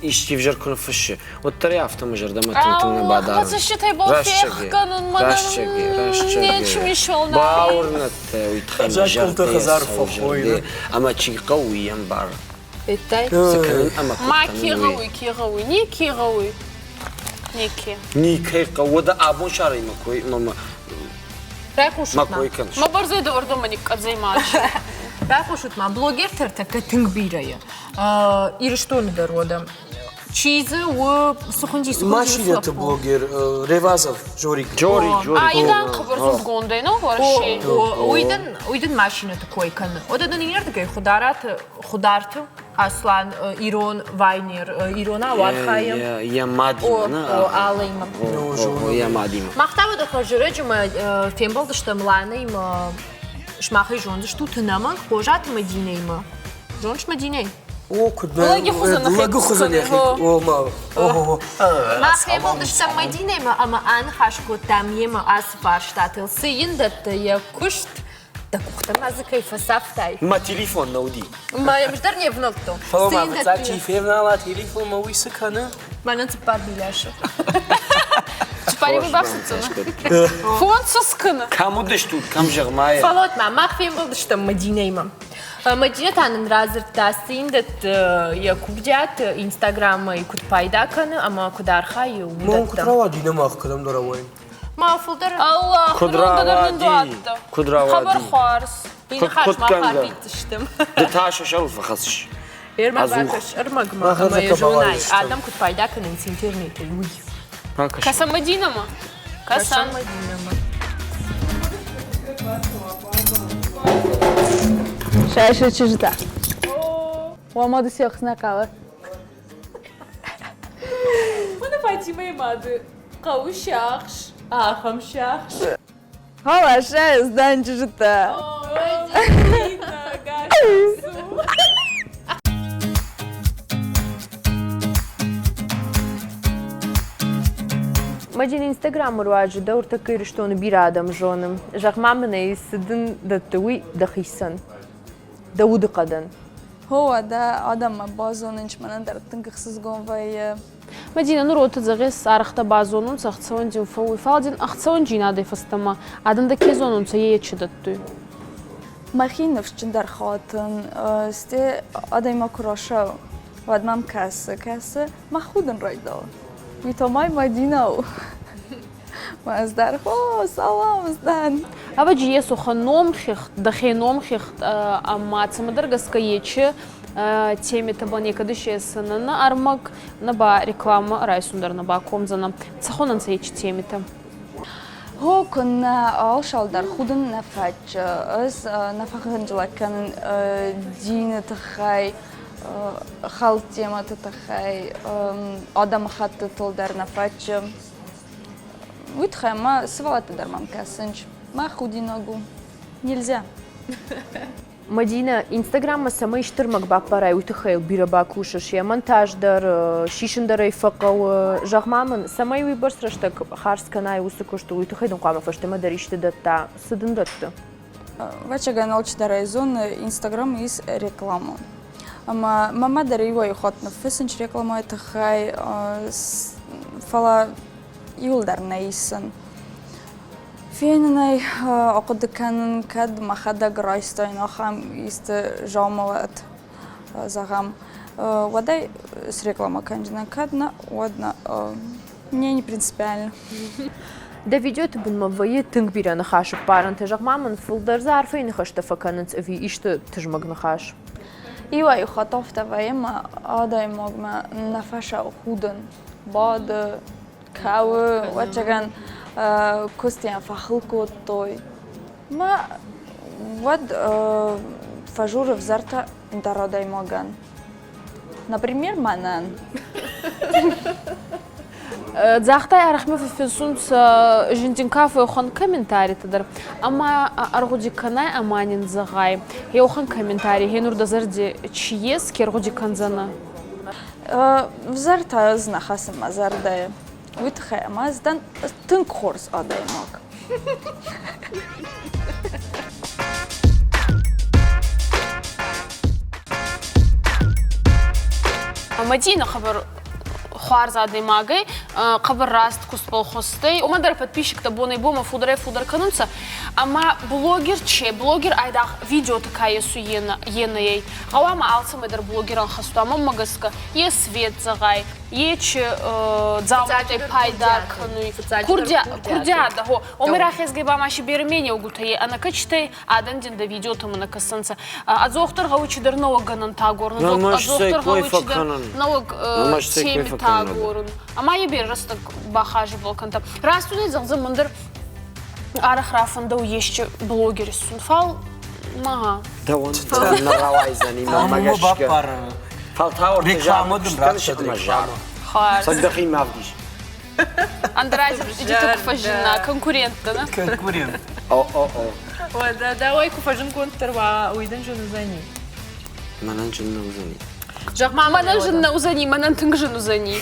S5: исчи ӕвзӕр куы ныффыссы, уӕддӕр ӕй афтӕ мӕ зӕрдӕмӕ тынг тынг нӕ бадарын. Рӕстӕги, рӕстӕги. Бауырнӕд дӕ, уый тыххӕй мӕ зӕрдӕйӕ цӕуы зӕрдӕ, ӕмӕ чи хъӕуы, уый ӕмбар. Цы кӕнын ӕмӕ куыд
S3: Ма
S5: кӕнын,
S3: ке
S5: уый.
S3: гъӕуй, ке гъӕуй, неке гъӕуй. Неке.
S5: Никӕй хъӕуы, уӕдӕ абон сарай мӕ кой, мӕ
S2: Райхъусут
S5: мӕ
S2: ма.
S5: кой кӕныс.
S3: Мӕ бӕрзӕй дӕуӕрдӕмӕ никкъӕдзӕй ма.
S2: Райхъусут ма, блогертӕ ӕртӕккӕ тынг бирӕ и. Ирыстоны дӕр уӕдӕ. Чи дзы у, цы хуынди, цы хуынди?
S4: Машинӕты блогер Ревазов Жорик.
S5: Жорик, Жорик.
S3: А, Иван хъыбырзундгондӕй, ну, Уӕрӕсейы.
S2: Уый дын, уый дын машинӕты кой кӕны. Уӕдӕ дын иннӕрдыгӕй Худараты, Хударты Аслан ирон вайнер, иронау архайы.
S5: Йӕ мадимӕ, нӕ?
S2: О, Аллӕимӕ.
S5: Йӕ мадимӕ.
S2: Мах та уӕдӕ хӕрзӕрӕджы фембӕлдыстӕм Ланӕимӕ. Сымахӕй зондзыстут ӕнӕмӕнг Хъозаты Мӕдинӕимӕ. Зоныс Мӕдинӕй?
S4: О, куыд нӕ?
S3: Лӕджы хуызӕн
S4: Лӕджы хуызӕн йӕхи. О, ма. О,
S2: Мах фембӕлдыстӕм Мӕдинӕимӕ ӕмӕ аныхас кодтам йемӕ ацы фарстатыл. Цы йын дӕтты йӕ куыст, дӕ къухтӕ ма дзы кӕй фӕцавтай?
S5: Мӕ телефон нӕ уыди.
S2: Мӕ ӕз дӕр не внӕлдтон.
S4: Фӕлӕ ма фыццаг чи февнала телефонмӕ, уый цы кӕны?
S2: Мӕнӕн цыппар билӕсы.
S3: Цыппаримӕ бафтыдтӕн. Фонд цы скӕны?
S5: Кӕм уыдыстут, кӕм зӕгъ-ма?
S2: Фӕлӕут ма, мах фембӕлдыстӕм Мӕдинӕимӕ. Мӕдинӕ та нын радзырдта, цы йын дӕтты йӕ курдиат, Инстаграмӕй куыд пайда кӕны ӕмӕ куыд архайы,
S4: уыдӕттӕ. Куыд рауади, нӕ мах кӕдӕмдӕр ауайын.
S2: Ма фылдӕр
S3: Аллах,
S5: Куыд рауади? Куыд рауади?
S3: Хабар хуарз.
S2: Ныхас ма фӕбиддзыстӕм.
S5: Ды та сӕ сӕрыл фӕхӕцыс.
S2: Ӕрмӕг бакӕс, ӕрмӕгмӕ ӕмӕ йӕ зонай, адӕм куыд пайда кӕнынц интернетӕй, уый.
S3: Кӕсӕм Мадинӕмӕ. Кӕсӕм.
S2: Мадинӕмӕ.
S1: 谁是吃的？我没得小那个。
S3: Мӕнӕ Фатимӕйы мады хъӕуы сиахс, ахӕм сиахс.
S1: 好了，谁是咱吃的？
S2: Мадин Инстаграмы руаджы дӕу ӕртӕккӕ Ирыстоны бирӕ адӕм зоны. Зӕгъ-ма мын ӕй, цы дын дӕтты уый дӕхицӕн, дӕ удыхъӕдӕн?
S1: Хо, уӕдӕ адӕммӕ базонын, мӕнӕн дӕр тынг ӕхсызгон вӕййы.
S3: Мадина, нур уотӕ зӕгъес, арӕхдӕр базонунцӕ ӕхцӕуӕн дин фӕууй, фал дин ӕхцӕуӕндзийнадӕй фӕстӕмӕ адӕм дӕ ке зонунцӕ, е чи дӕттуй?
S1: Мӕхи ныфсджындӕр хатын, стӕй адӕймаг куы рацӕуы, уӕд мӕм кӕсы, кӕсы, мӕ худын райдауы. Уый та май Мадинӕ у. Ӕз дӕр, о, салам, сдӕн.
S3: Ӕвӕджи Есохӕн номхигъд, дӕхе номхигъд ӕма цӕмӕдӕр гӕсгӕ ечи темитӕбӕл некӕд исесӕн нӕ ӕрмӕг, нӕ ба реклама райсун дӕр нӕ бакомдзӕнӕ. Цӕхуӕн ӕнцӕ ечи темитӕ?
S1: Гъо, куыннӕ алшал дӕр худын нӕ фӕччы. Ӕз нӕ фӕхынджылӕг кӕнын дины тыххӕй, хӕлд темӕты тыххӕй, адӕмыхӕттытыл дӕр нӕ фӕччы. Уый тыххӕй ма сывӕллӕттӕ дӕр мӕм кӕсынц. Мӕ худинаг у. Нельзя.
S2: Мадинӕ, Инстаграммӕ цӕмӕй стыр мӕг баппарай, уый тыххӕй йыл бирӕ бакусыс. Йӕ монтаж дӕр, сисын дӕр ӕй фӕхъӕуы. Зӕгъ-ма мын, цӕмӕй уыйбӕрц рӕстӕг хардз кӕнай уыцы куыстыл, уый тыххӕй дын хъуамӕ фӕстӕмӕ дӕр исты дӕтта. Цы дын дӕтты?
S1: Ӕвӕццӕгӕн, алчидӕр ӕй зоны, Инстаграм ис реклама. Ӕмӕ мӕмӕ дӕр иуӕй хатт ныффыссынц рекламӕйы тыххӕй, фӕлӕ иуылдӕр нӕ исын. Фенын ӕй, ахъуыды кӕнын, кӕд мӕхӕдӕг райстаин ахӕм исты дзаумауат, зӕгъӕм, уӕд ӕй среклама кӕндзынӕн, кӕд нӕ, уӕд нӕ. Мне не принципиально.
S2: Дӕ видеоты бынмӕ вӕййы тынг бирӕ ныхасы ппарӕнтӕ. Зӕгъ-ма мын, фылдӕр дзы арфӕйы ныхӕстӕ фӕкӕнынц ӕви исты тызмӕг ныхас?
S1: Иуӕй-иу хатт афтӕ вӕййы, ӕмӕ адӕймагмӕ нӕ фӕсӕуы худын, бады, кӕуы, ӕвӕццӕгӕн, куыстӕн фӕхыл кодтой. Мӕ уӕд фӕжуры ӕвзӕртӕ ӕндӕр адӕймагӕн. Например, мӕнӕн.
S3: Загътай арӕхмӕ фӕффинсунцӕ зиндин кафе комментаритӕ дӕр. Ӕма ӕргъуди кӕнай ӕма нин зӕгъай, еуӕхӕн комментари хе нур дӕ зӕрди чи ес, ке ргъуди кӕндзӕнӕ?
S1: Взӕртӕ ӕз нӕ хӕссын мӕ зӕрдӕйы. Уый тыххӕй ӕмӕ ӕз дӕн тынг хорз адӕймаг.
S3: Мадина хъӕбӕр хуарз адӕймагӕй, хъӕбӕр раст кустбӕл хуӕстӕй. Уомӕн дӕр подписчиктӕ бонӕй-бонмӕ фулдӕрӕй-фулдӕр кӕнунцӕ. Ӕма блогер че, блогер айдагъ видеоты ка есуй енӕй. Гъӕуама алцӕмӕй дӕр блогерӕн хӕсуа, мӕнмӕ гӕсгӕ, е свет зӕгъай, ечи дзаумӕттӕй пайда кӕнуй. Курдиадӕ, гъо. Омӕ рахезгӕй ба ма си берӕ менеугутӕ е ӕнӕкӕчтӕй адӕн дин дӕ видеотӕмӕ нӕ кӕсӕнцӕ. Ӕдзохдӕр гъӕуй чидӕр нӕуӕг гӕнӕнтӕ агорун, ӕдзохдӕр гъӕуй чидӕр нӕуӕг темитӕ агорун. Ӕма е берӕ рӕстӕг бахазибол кӕнтӕ. Раст уни зӕгъдзӕн мӕн дӕр арӕх рафӕндӕу есчи блогер исун, фал ма.
S7: Дӕуӕн нӕ рауайдзӕни мӕнмӕ гӕсгӕ. Фӕлтау
S4: Реклама дын раттӕд реклама.
S7: Цӕг дӕхи ма вдис.
S3: Андрази иди куы фӕзына конкуренттӕ, нӕ?
S4: Конкурент.
S7: О-о-о.
S2: Уӕдӕ дӕуӕй куы фӕзынгонддӕр уа, уый дын зын уыдзӕни?
S7: Мӕнӕн зын нӕ уыдзӕни.
S2: Зӕгъ-ма,
S3: мӕнӕн зын нӕ уыдзӕни, мӕнӕн тынг зын уыдзӕни.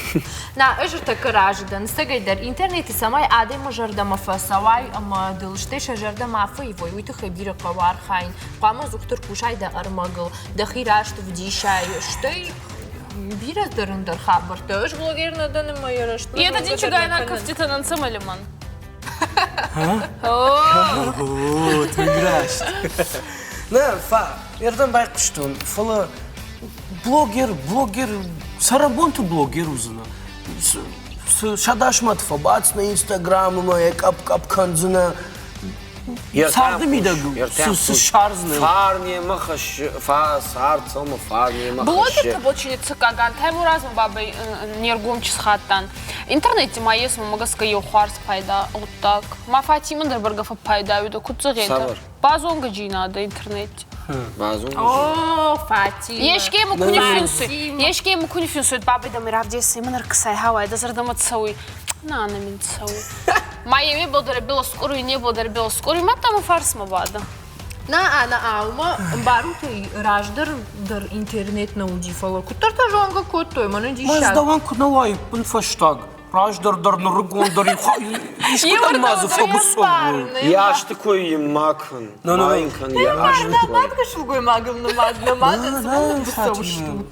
S2: На, ӕз ӕртӕккӕ разы дӕн. Ӕцӕгӕйдӕр, интернеты цӕмӕй адӕмы зӕрдӕмӕ фӕцӕуай ӕмӕ дыл стӕй сӕ зӕрдӕ ма фӕивой, уый тыххӕй бирӕ хъӕуы архайын. Хъуамӕ ӕдзухдӕр кусай дӕ ӕрмӕгыл, дӕхи раст вдисай, стӕй бирӕ дӕр ӕндӕр хабӕрттӕ. Ӕз блогер нӕ дӕн ӕмӕ йӕ рӕстмӕ
S3: Это дин чугайнаг кӕфтитӕ нӕ нцӕ мӕ лимӕн.
S4: О, тынг раст. Нӕ, фа, ердӕм байхъуыстон, фӕлӕ блогер, блогер, цӕрӕнбонты блогер уыдзынӕ. Сӕдасмӕт фӕбаддзынӕ Инстаграмы ӕмӕ йӕ къӕпп-къӕпп кӕндзынӕ. Царды мидӕг цы ссардзынӕ?
S7: Фарн йемӕ хӕссы, цард цӕмӕ фарн йемӕ хӕссы.
S3: Блогерты бочини цыккаган Таймуразмӕ бабӕй не ргом чи схаттан. Интернети ма ес мӕмӕ гӕсгӕ еу хуарз пайда гъуддаг. Ма Фатимӕ дӕр бӕргӕ фӕппайда уидӕ, куд зӕгъетӕ? Базонгӕджийнадӕ интернети.
S2: О, Фатима.
S3: Еске ма ку ниффинсуй, еске ма ку ниффинсуй, бабӕй дӕмӕ равдесӕй, мӕн ӕркӕсай, гьӕуай, дӕ зӕрдӕмӕ цӕуй. На, на мин цӕуй. Ма еуе был дӕр скъуруй, не был дӕр бел скъуруй, мадта мӕ фарсмӕ бада.
S2: На, на, уымӕ ӕмбарут ӕй, раздӕр дӕр интернет нӕ уыди, фӕлӕ куыддӕртӕ зонгӕ кодтой, мӕнӕн диссаг.
S4: Мӕ дӕуӕн куы нӕ уай фӕстаг, раздӕр дӕр нырыккон дӕр искуыдӕм ма дзы фӕбыцӕу.
S7: Йӕ азты кой йын ма кӕн. Ма йын кӕн йӕ азты кой.
S2: Нымадгӕ сылгоймагыл нымад нымад быцӕу стут.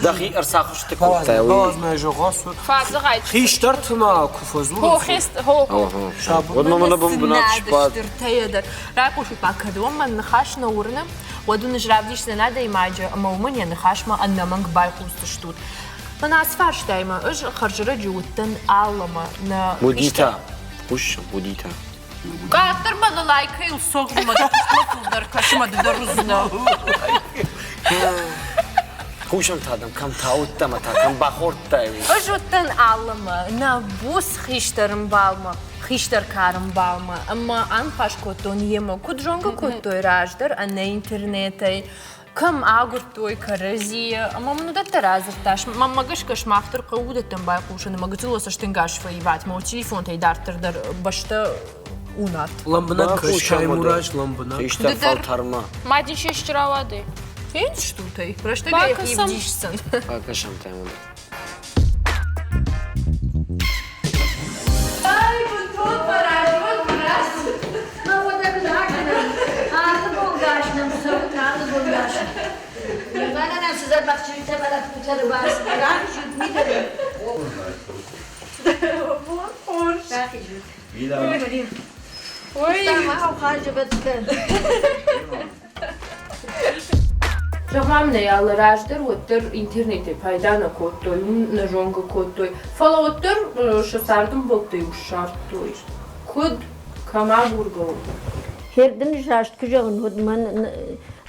S7: Дӕхи ӕрцахуысты кодтай уый.
S3: Фӕзыгъай.
S4: Хистӕрты ма куы фӕдзурынц.
S3: Хо,
S7: Уӕд ма мӕнӕ бынат сбад.
S2: Стыртӕ дӕр. Райхъусут ма, кӕд уӕм мӕн ныхас нӕ уырны, уӕд уын ӕз равдисдзӕн адӕймаджы ӕмӕ уымӕн йӕ ныхасмӕ ӕнӕмӕнг байхъусдзыстут. Мӕн ацы фарстаимӕ ӕз хӕрзӕрӕджы уыдтӕн аллӕмӕ нӕ
S7: Уыдитӕ. Хъусыс, уыдитӕ.
S2: Къаддӕр мӕ лайкӕйыл согъмӕ дӕ куыстмӕ фылдӕр кӕсы мӕ ды дӕр уыдзынӕ.
S7: Хъусӕм та дӕм, кӕм та уыдтӕ ӕмӕ та кӕм бахордтай?
S2: Ӕз уыдтӕн аллӕмӕ, нӕ буц хистӕр ӕмбалмӕ, хистӕр кары ӕмбалмӕ ӕмӕ аныхас кодтон йемӕ, куыд зонгӕ кодтой раздӕр ӕнӕ интернетӕй, кӕм агуырдтой кӕрӕдзийы ӕмӕ мын уыдӕттӕ радзырдта. Мӕнмӕ гӕсгӕ сымах дӕр хъӕуы уыдӕттӕм байхъусын ӕмӕ гыццыл цӕстӕнгас фӕиват, мӕ телефонтӕй дарддӕр дӕр бӕстӕ уынат.
S4: Лӕмбынӕг кӕс, Таймураз, лӕмбынӕг.
S7: Хистӕр фӕлтӕрмӕ.
S3: Ма дисесчы рауадӕй.
S2: Фендзыстут ӕй, рӕстӕгӕй ӕвдисдзӕн.
S7: Бакӕсӕм Таймураз.
S1: Ай, бынтон фӕразон куы рацыд.
S8: Мӕ уӕдӕ куыд акӕнӕм? Алы бон гас нӕм цӕуы, алы бон гас. Мӕнӕ нӕм цы дзӕбӕх чызджытӕ ӕмӕ лӕппутӕ рбацыд, рахизут мидӕгӕй. Рахизут.
S1: Ой.
S2: Зӕгъӕм, нӕ алы раздӕр уӕддӕр интернетӕй пайда нӕ кодтой, уым нӕ зонгӕ кодтой, фӕлӕ уӕддӕр сӕ цардӕмбӕлттӕ-иу ссардтой. Куыд, кӕм агургӕ у?
S8: Хердын раст куы зӕгъын, уӕд мӕн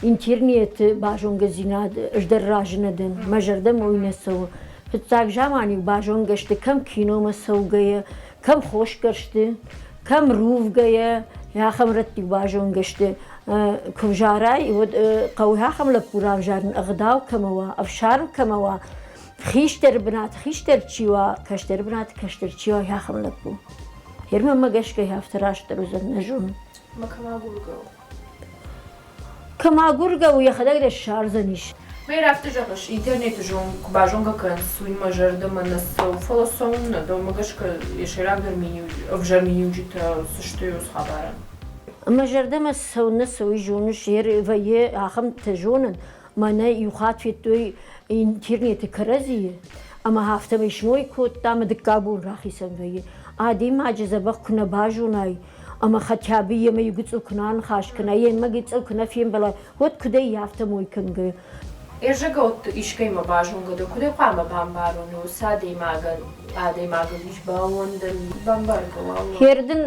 S8: интернеты базонгӕдзинад ӕз дӕр разы нӕ дӕн. Мӕ зӕрдӕмӕ уый нӕ цӕуы. Фыццаг заман-иу базонгӕ сты кӕм киномӕ цӕугӕйӕ, кӕм хосгӕрсты, кӕм рувгӕйӕ, ахӕм рӕтты базонгӕ сты. Куы взарай, уӕд хъӕуы ахӕм лӕппу равзарын, ӕгъдау кӕмӕ уа, ӕфсарм кӕмӕ уа, хистӕр бынат хистӕр чи уа, кӕстӕр бынат кӕстӕр чи уа, ахӕм лӕппу. Мӕнмӕ гӕсгӕ афтӕ растдӕр уыдзӕн, нӕ зонын.
S2: Ма кӕм агургӕ у?
S8: Кӕм агургӕ у, йӕхӕдӕг дӕ ссардзӕнис.
S2: Мӕ афтӕ зӕгъыс, интернеты зон куы базонгӕ кӕнынц, уый мӕ зӕрдӕмӕ нӕ цӕуы, фӕлӕ цӕуыннӕ, дӕумӕ гӕсгӕ йӕ сӕйрагдӕр ӕвзӕр миниуджытӕ цы сты уыцы хабарӕн?
S8: Мӕ зӕрдӕмӕ цӕуыннӕ цӕуы, зоныс, вӕййы ахӕмтӕ зонын, мӕнӕ иу хатт федтой интернеты кӕрӕдзийы, ӕмӕ афтӕмӕй смой кодта ӕмӕ дыккаг бон рахицӕн вӕййы. Адӕймаджы дзӕбӕх куы нӕ базонай, ӕмӕ хотя бы йемӕ иу гыццыл куы нӕ аныхас кӕна, йемӕ гыццыл куы нӕ фембӕла, уӕд куыдӕй афтӕ мой кӕнгӕ?
S2: Ӕрзӕгӕутты искӕимӕ базонгӕ дӕ, куыдӕй хъуамӕ бамбарон уыцы адӕймагӕн, адӕймагыл ис баууӕндӕн, бамбаргӕ уа?
S8: Хердын,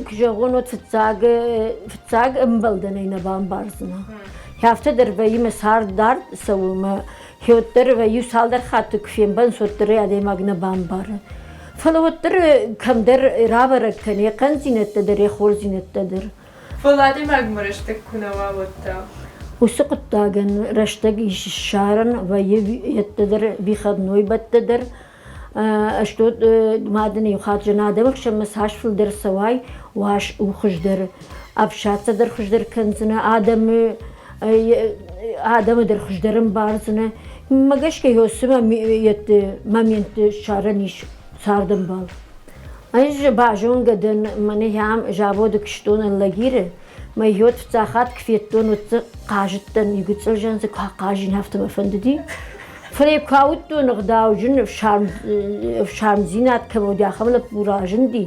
S8: куы зӕгъон, уӕд фыццаг, фыццаг ӕмбӕлдӕнӕй нӕ бамбардзынӕ. Афтӕ дӕр вӕййы мӕ цард дард цӕуы, мӕ хиуӕддӕр вӕййы цалдӕр хатты куы фембӕлынц, уӕддӕр ӕй адӕймаг нӕ бамбары. Фӕлӕ уӕддӕр кӕмдӕр рабӕрӕг кӕны йӕ хъӕндзинӕдтӕ дӕр, йӕ хорздзинӕдтӕ дӕр.
S2: Фӕлӕ адӕймагмӕ рӕстӕг куы нӕ уа, уӕд та?
S8: Уыцы хъуыддагӕн рӕстӕг ис ссарын, вӕййы йедтӕ дӕр, выходной бӕттӕ дӕр. Ӕз ма дын иу хатт зын адӕмы хсӕнмӕ цас фылдӕр цӕуай, уас у хуыздӕр. Ӕфсадцӕ дӕр хуыздӕр кӕндзынӕ, адӕмы адӕмы дӕр хуыздӕр ӕмбардзынӕ. Мӕ гӕсгӕ ёсымӕ моментты ссарӕн ис цардӕмбал. Ӕз базонгӕ дӕн, мӕнӕ ам заводы куыстон лагеры, мӕ йод фыццаг хатт куы федтон, уӕд дзы хъазыдтӕн, иу гыццыл зӕн дзы куы ахъазин, афтӕ мӕ фӕндыди. Фӕлӕ куы ауыдтон ӕгъдауджын ӕфсармдзинад кӕм уыди, ахӕм лӕппу разынди,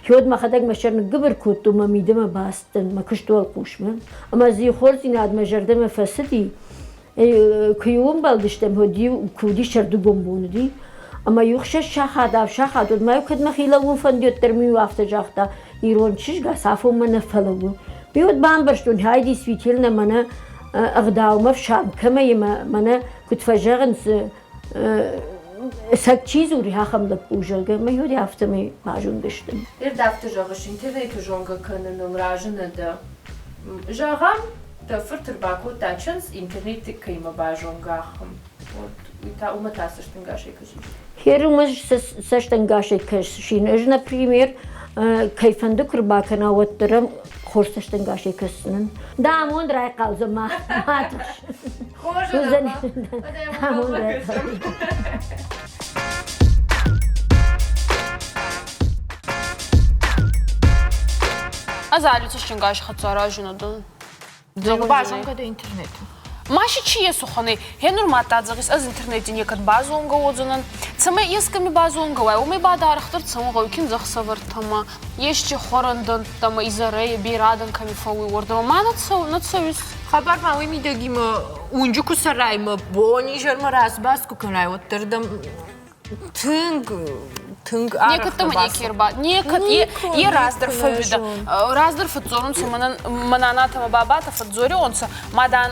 S8: уӕд мӕхӕдӕг мӕ сӕр ныггуыбыр кодтон, мӕ мидӕмӕ бацыдтӕн мӕ куысты уӕлхъусмӕ. Ӕмӕ дзы хорздзинад мӕ зӕрдӕмӕ фӕцыди. Куы-иу ӕмбӕлдыстӕм, уӕд-иу куы уыди сӕрдыгон бон уыди, ӕмӕ-иу хсӕз сахат, авд сахат уыд, ма-иу кӕд мӕхи лӕууын фӕнди, уӕддӕр мын-иу афтӕ загъта, ирон чызг ацафонмӕ нӕ фӕлӕууы. Ме уӕд бамбӕрстон, хай действительно мӕнӕ ӕгъдаумӕ фсарм кӕмӕй ӕмӕ мӕнӕ куыд фӕзӕгъынц, цӕг чи дзуры, ахӕм лӕппу, зӕгъгӕ, мӕ уӕд афтӕмӕй базонгӕ стӕм.
S2: Ирд афтӕ зӕгъыс, интернеты зонгӕ кӕныныл разы нӕ дӕ. Зӕгъӕм, дӕ фырт ӕрбакодта чындз, интернеты кӕимӕ базонгӕ, ахӕм. Вот уый та уымӕ та цӕстӕнгасӕй кӕсис?
S8: Хер уымӕ цӕстӕнгасӕй кӕсин. Ӕз, например, кӕй фӕнды куы рбакӕна, уӕддӕр ӕм хорз цӕстӕнгасӕй кӕсдзынӕн. Дӕ амонд райхъалдзӕн, ма тыхс.
S2: Хорз,
S8: амонд райхъалдзӕн.
S3: Ӕз алы цӕстӕнгас хӕццӕ аразын дӕн.
S2: Базонгӕ дӕ интернеты.
S3: Ма си чи есухӕнӕй, хе нур ма зӕгъис, ӕз интернети некӕд базонгӕ уодзӕнӕн. Цӕмӕй ескӕми базонгӕ уай, уомӕй ба даргъдӕр цӕун гъӕуй киндзӕхсӕвӕртӕмӕ, есчи хуӕрӕндӕнттӕмӕ, изӕрӕй берӕ адӕн кӕми фӕууй, уордӕмӕ. Ма нӕ цӕу, нӕ цӕуис?
S2: Хабар ма уый мидӕги мӕ уынджы куы цӕрай, мӕ бон-изӕрмӕ разбас куы кӕнай, уӕддӕр дӕм тынг тынг
S3: Некӕд ма неке рба некӕд е раздӕр фӕууидӕ. Раздӕр фӕдздзорунцӕ мӕнӕн мӕ нанатӕ ма бабатӕ фӕдздзориуонцӕ, ма дан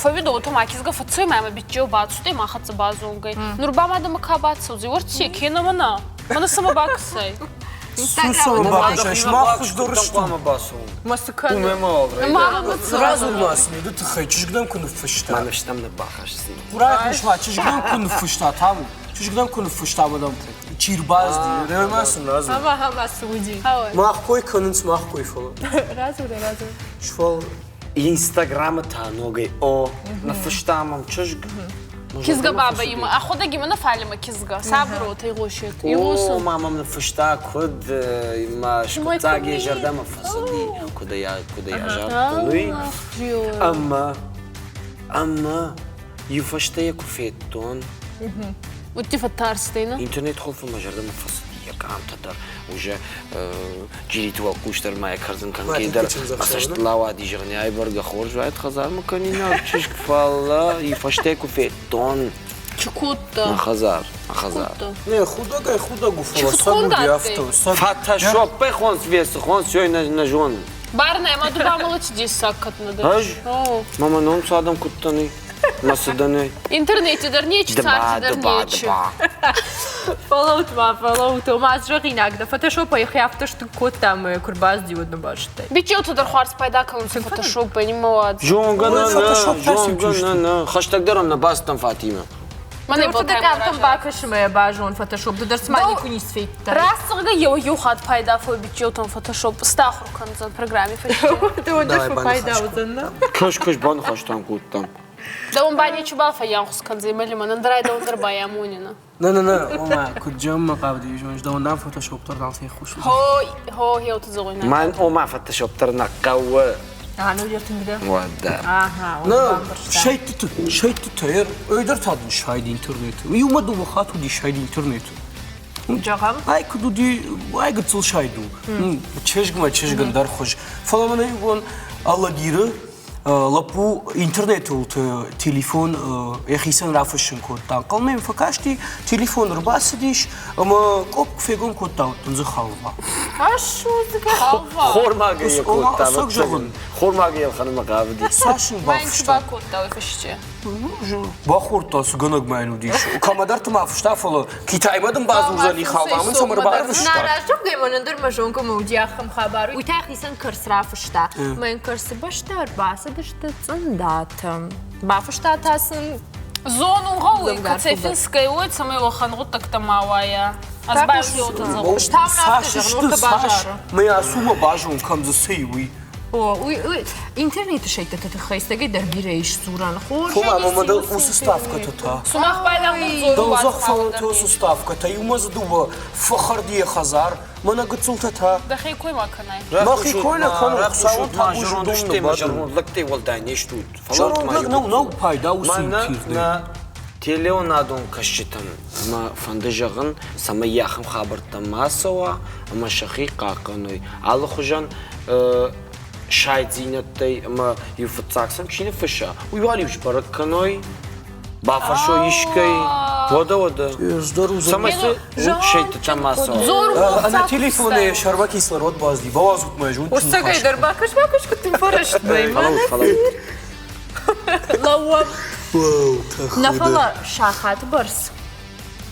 S3: фӕууидӕ уотӕ ма кизгӕ фӕццӕуй ма ӕма биччеу бацудӕй ма хӕццӕ базонгӕй. Нур ба ма дӕмӕ ка бацӕудзӕй? Уорти кенӕ мӕнӕ? Мӕнӕ цӕмӕ бакӕсай?
S4: Цӕмӕ бакӕсай? Сымах хуыздӕр стут.
S7: Хъуамӕ бацӕуон.
S2: Ма цы кӕны?
S4: Радзур ма сын уды тыххӕй, чызг дӕм куы ныффыста.
S7: Мӕ ныфс дӕм нӕ бахӕсдзынӕн.
S4: Райхъус ма, чызг дӕм куы ныффыста, Таму. Чызг нӕм куы ныффыста ӕмӕ нӕм чи рбазди, ма сын радзур.
S2: Ӕмӕ ӕмӕ цы уыди?
S4: Мах кой кӕнынц, мах кой фӕлӕ.
S2: Радзур, радзур.
S4: Сфӕл.
S7: Инстаграмы та ногӕй о, ныффыста мӕм чызг.
S3: Кизгӕ баба имӕ, ӕхуӕдӕг имӕ нӕ фалӕмӕ кизгӕ. Сабыр уотӕ игъосет.
S7: О, ма мӕм ныффыста, куыд мӕ скъуыддзаг йӕ зӕрдӕмӕ фӕцыди, куыд ӕй куыд ӕй азардтон, уый. Ӕмӕ ӕмӕ иу фӕстӕ йӕ куы федтон,
S3: Удти фӕттарстӕй, нӕ?
S7: Интернет хуылфы мӕ зӕрдӕмӕ фӕцыди йӕ къамтӕ дӕр, уже Джириты уӕлхъус дӕр ма йӕ кӕрдзын кӕнгӕ дӕр мӕ цӕст лауади, зӕгъын, ай бӕргӕ хорз уаид хӕдзармӕ кӕнинаг чызг, фӕлӕ и фӕстӕ куы федтон.
S3: Чи кодта?
S7: Мӕ хӕдзар, мӕ хӕдзар.
S4: Не, худӕгӕй худӕг у, фӕлӕ сӕ уыди афтӕ.
S7: Фотошоппӕй хонс весы, хонс ёй нӕ зонын.
S3: Бар нӕ, ма ду бамӕлӕти дессаг кӕд нӕ дӕ.
S7: Ӕз? Мӕ мӕ ном цы адӕм куыдтӕн Мӕ цыдӕнӕй.
S3: Интернете дӕр нечи, царди дӕр нечи.
S2: Фӕлӕут ма, фӕлӕут, ома зӕгъинаг дӕ фотошопӕй йӕхи афтӕ стыг кодта ӕмӕ куы рбацыди, уӕд нӕ базыдтай.
S3: Бичеуты дӕр хуарз пайда кӕнунцӕ фотошопӕй, нимӕуадз.
S7: Зонгӕ нӕ, зонгӕ нӕ, нӕ. Хӕстӕгдӕр ӕм нӕ бацыдтӕн Фатимӕ.
S2: Мӕнӕ къамтӕм бакӕсы мӕ базон фотошоп, ды дӕр цыма никуы ницы федтай.
S3: Раст зӕгъгӕ, еу-еу хатт пайда фӕу бичеутӕн фотошоп стахур кӕндзӕн программи фӕсте.
S2: Дӕуӕн дӕр фӕпайда уыдзӕн, нӕ?
S7: Кӕс-кӕс баныхӕстӕм кодтам.
S3: Дӕуӕн ба нечибал фӕййанхус кӕндзӕй мӕ лимӕн, ӕндӕрӕй дӕуӕн дӕр байамонинӕ.
S4: Не, не, не, ома, куыд джеммӕ хъавди, зоныс, дӕуӕн дам фотошоп дӕр нал феххуыс уыдзӕн.
S3: Хо, хо, хеуты зӕгъуйнаг.
S7: Мӕн ома фотошоп дӕр нӕ хъӕуы.
S2: А, ну йӕ тынг дӕ.
S7: Уӕдӕ.
S2: Ага,
S4: Нӕ, сӕйттыты, сӕйттытӕ, ӕдӕр та дын сайд интернеты. Иумӕ дыууӕ хатт уыди сайд интернеты.
S2: Зӕгъӕм?
S4: Ай куыд уыди, ай гыццыл сайд у. Чызгмӕ чызг ӕндӕр хуыз. Фӕлӕ мӕнӕ иу бон Алагиры лӕппу интернеты уылты телефон йӕхицӕн рафыссын кодта. Ӕнхъӕлмӕ йӕм фӕкасти, телефон ӕрбацыдис ӕмӕ къопп фегом кодта, уыдтон дзы халва.
S7: Хормагӕй йӕ кодта.
S4: Ӕцӕг зӕгъын.
S7: Хормагӕй ӕлхӕнынмӕ хъавыди.
S4: Цас ын бафыста?
S3: бакодта уый фысджы?
S4: Бахордта, цы гӕнӕг ма йын уыдис. Кӕмӕдӕрты ма фыста, фӕлӕ Китаймӕ дын бадзурдзӕни халва, мын цӕмӕ ӕрбарвыста.
S2: Нӕ раззагӕй мӕнӕн дӕр мӕ зонгӕмӕ уыди ахӕм хабар. Уый та хицӕн кӕрц рафыста. Мӕ йын кӕрцы бӕстӕ ӕрбацыдысты цъындатӕ. Бафыста та сын
S3: Зонун гъӕуй, кӕцӕй финсгӕй уой, цӕмӕй уӕхӕн гъуддӕгтӕ ма уайа. Ӕз байхъуотӕ зӕгъун.
S4: Цас сты, цас? Мӕ ацу мӕ базон, кӕм дзы цы и, уый.
S2: О, уый, уый интернеты сӕйттыты тыххӕй цӕгӕй дӕр бирӕ ис дзурӕн. Хорз.
S4: Фӕлӕ мӕ дӕ уыцы ставкӕтӕ та.
S3: Сумах байлӕгъдӕр
S4: Дӕлдзӕх фӕлӕнты уыцы ставкӕтӕ, иумӕ дзы дыууӕ фӕхӕрд йӕ хӕдзар, мӕнӕ гыццылтӕ та.
S3: Дӕхи кой ма кӕнай.
S4: Мӕхи кой нӕ кӕнын, Хуыцауӕн табу
S7: зӕронд стӕй ма зӕронд лӕгтӕй уӕлдай не стут.
S4: Зӕронд лӕг нӕу, нӕу пайда уыцы интернет.
S7: Нӕ телеонадон кӕсджытӕн мӕ фӕнды зӕгъын, цӕмӕй ахӕм хабӕрттӕ ма цӕуа ӕмӕ сӕхи хъахъхъӕной. Алыхуызӕн сайддзинӕдтӕй ӕмӕ иу фыццаг сӕм чи ныффысса, уый уал-иу сбӕрӕг кӕной, бафӕрсой искӕй, уӕдӕ уӕдӕ. Цӕмӕй цы сӕйттытӕ ма цӕуа.
S4: Ӕнӕ телефонӕй сӕрмӕ кислород базди, бауадзут мӕ зондджын
S2: Устагай дӕр бакӕс, бакӕс, куыд тынг фӕрӕстмӕ. Лӕууӕм. Нӕ фӕлӕ сахаты бӕрц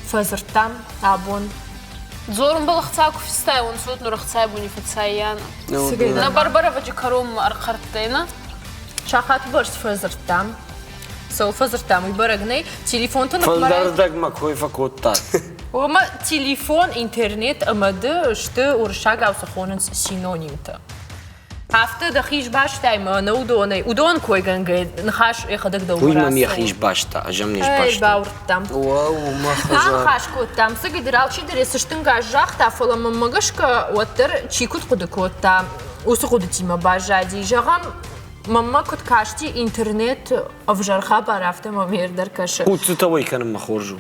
S2: фӕдзырдтам абон.
S3: Дзорунбӕл ӕхца ку фистайуонцӕ, уӕд нур ӕхцай буни фӕцаййан. Нӕ Барбароваджы кӕронмӕ ӕрхъӕрдтӕй, нӕ?
S2: Сахаты бӕрц фӕдзырдтам. Цӕуыл фӕдзырдтам, уый бӕрӕг нӕй. Телефонты ныхмӕ...
S7: Фылдӕрдӕгмӕ кой фӕкодта.
S2: Ома телефон, интернет ӕмӕ ды сты уырыссагау цы хонынц синонимтӕ. Афтӕ дӕхи сбастай мӕнӕ уыдонӕй. Уыдон койгӕнгӕ ныхас йӕхӕдӕг дӕумӕ
S7: Уый мӕм йӕхи сбаста, ӕз ӕм не сбастон.
S2: Бауырдтам.
S4: Уӕу, мӕ хӕдзар.
S2: Аныхас кодтам, цыгыдыр алчидӕр йӕ цӕстӕнгас загъта, фӕлӕ мӕнмӕ гӕсгӕ уӕддӕр чи куыд хъуыды кодта, уыцы хъуыдытимӕ баззади. Зӕгъӕм, мӕнмӕ куыд касти интернет ӕвзӕр хабар, афтӕ мӕм ӕрдӕр кӕсы.
S7: Хъуццытӕ уӕй кӕнынмӕ хорз у.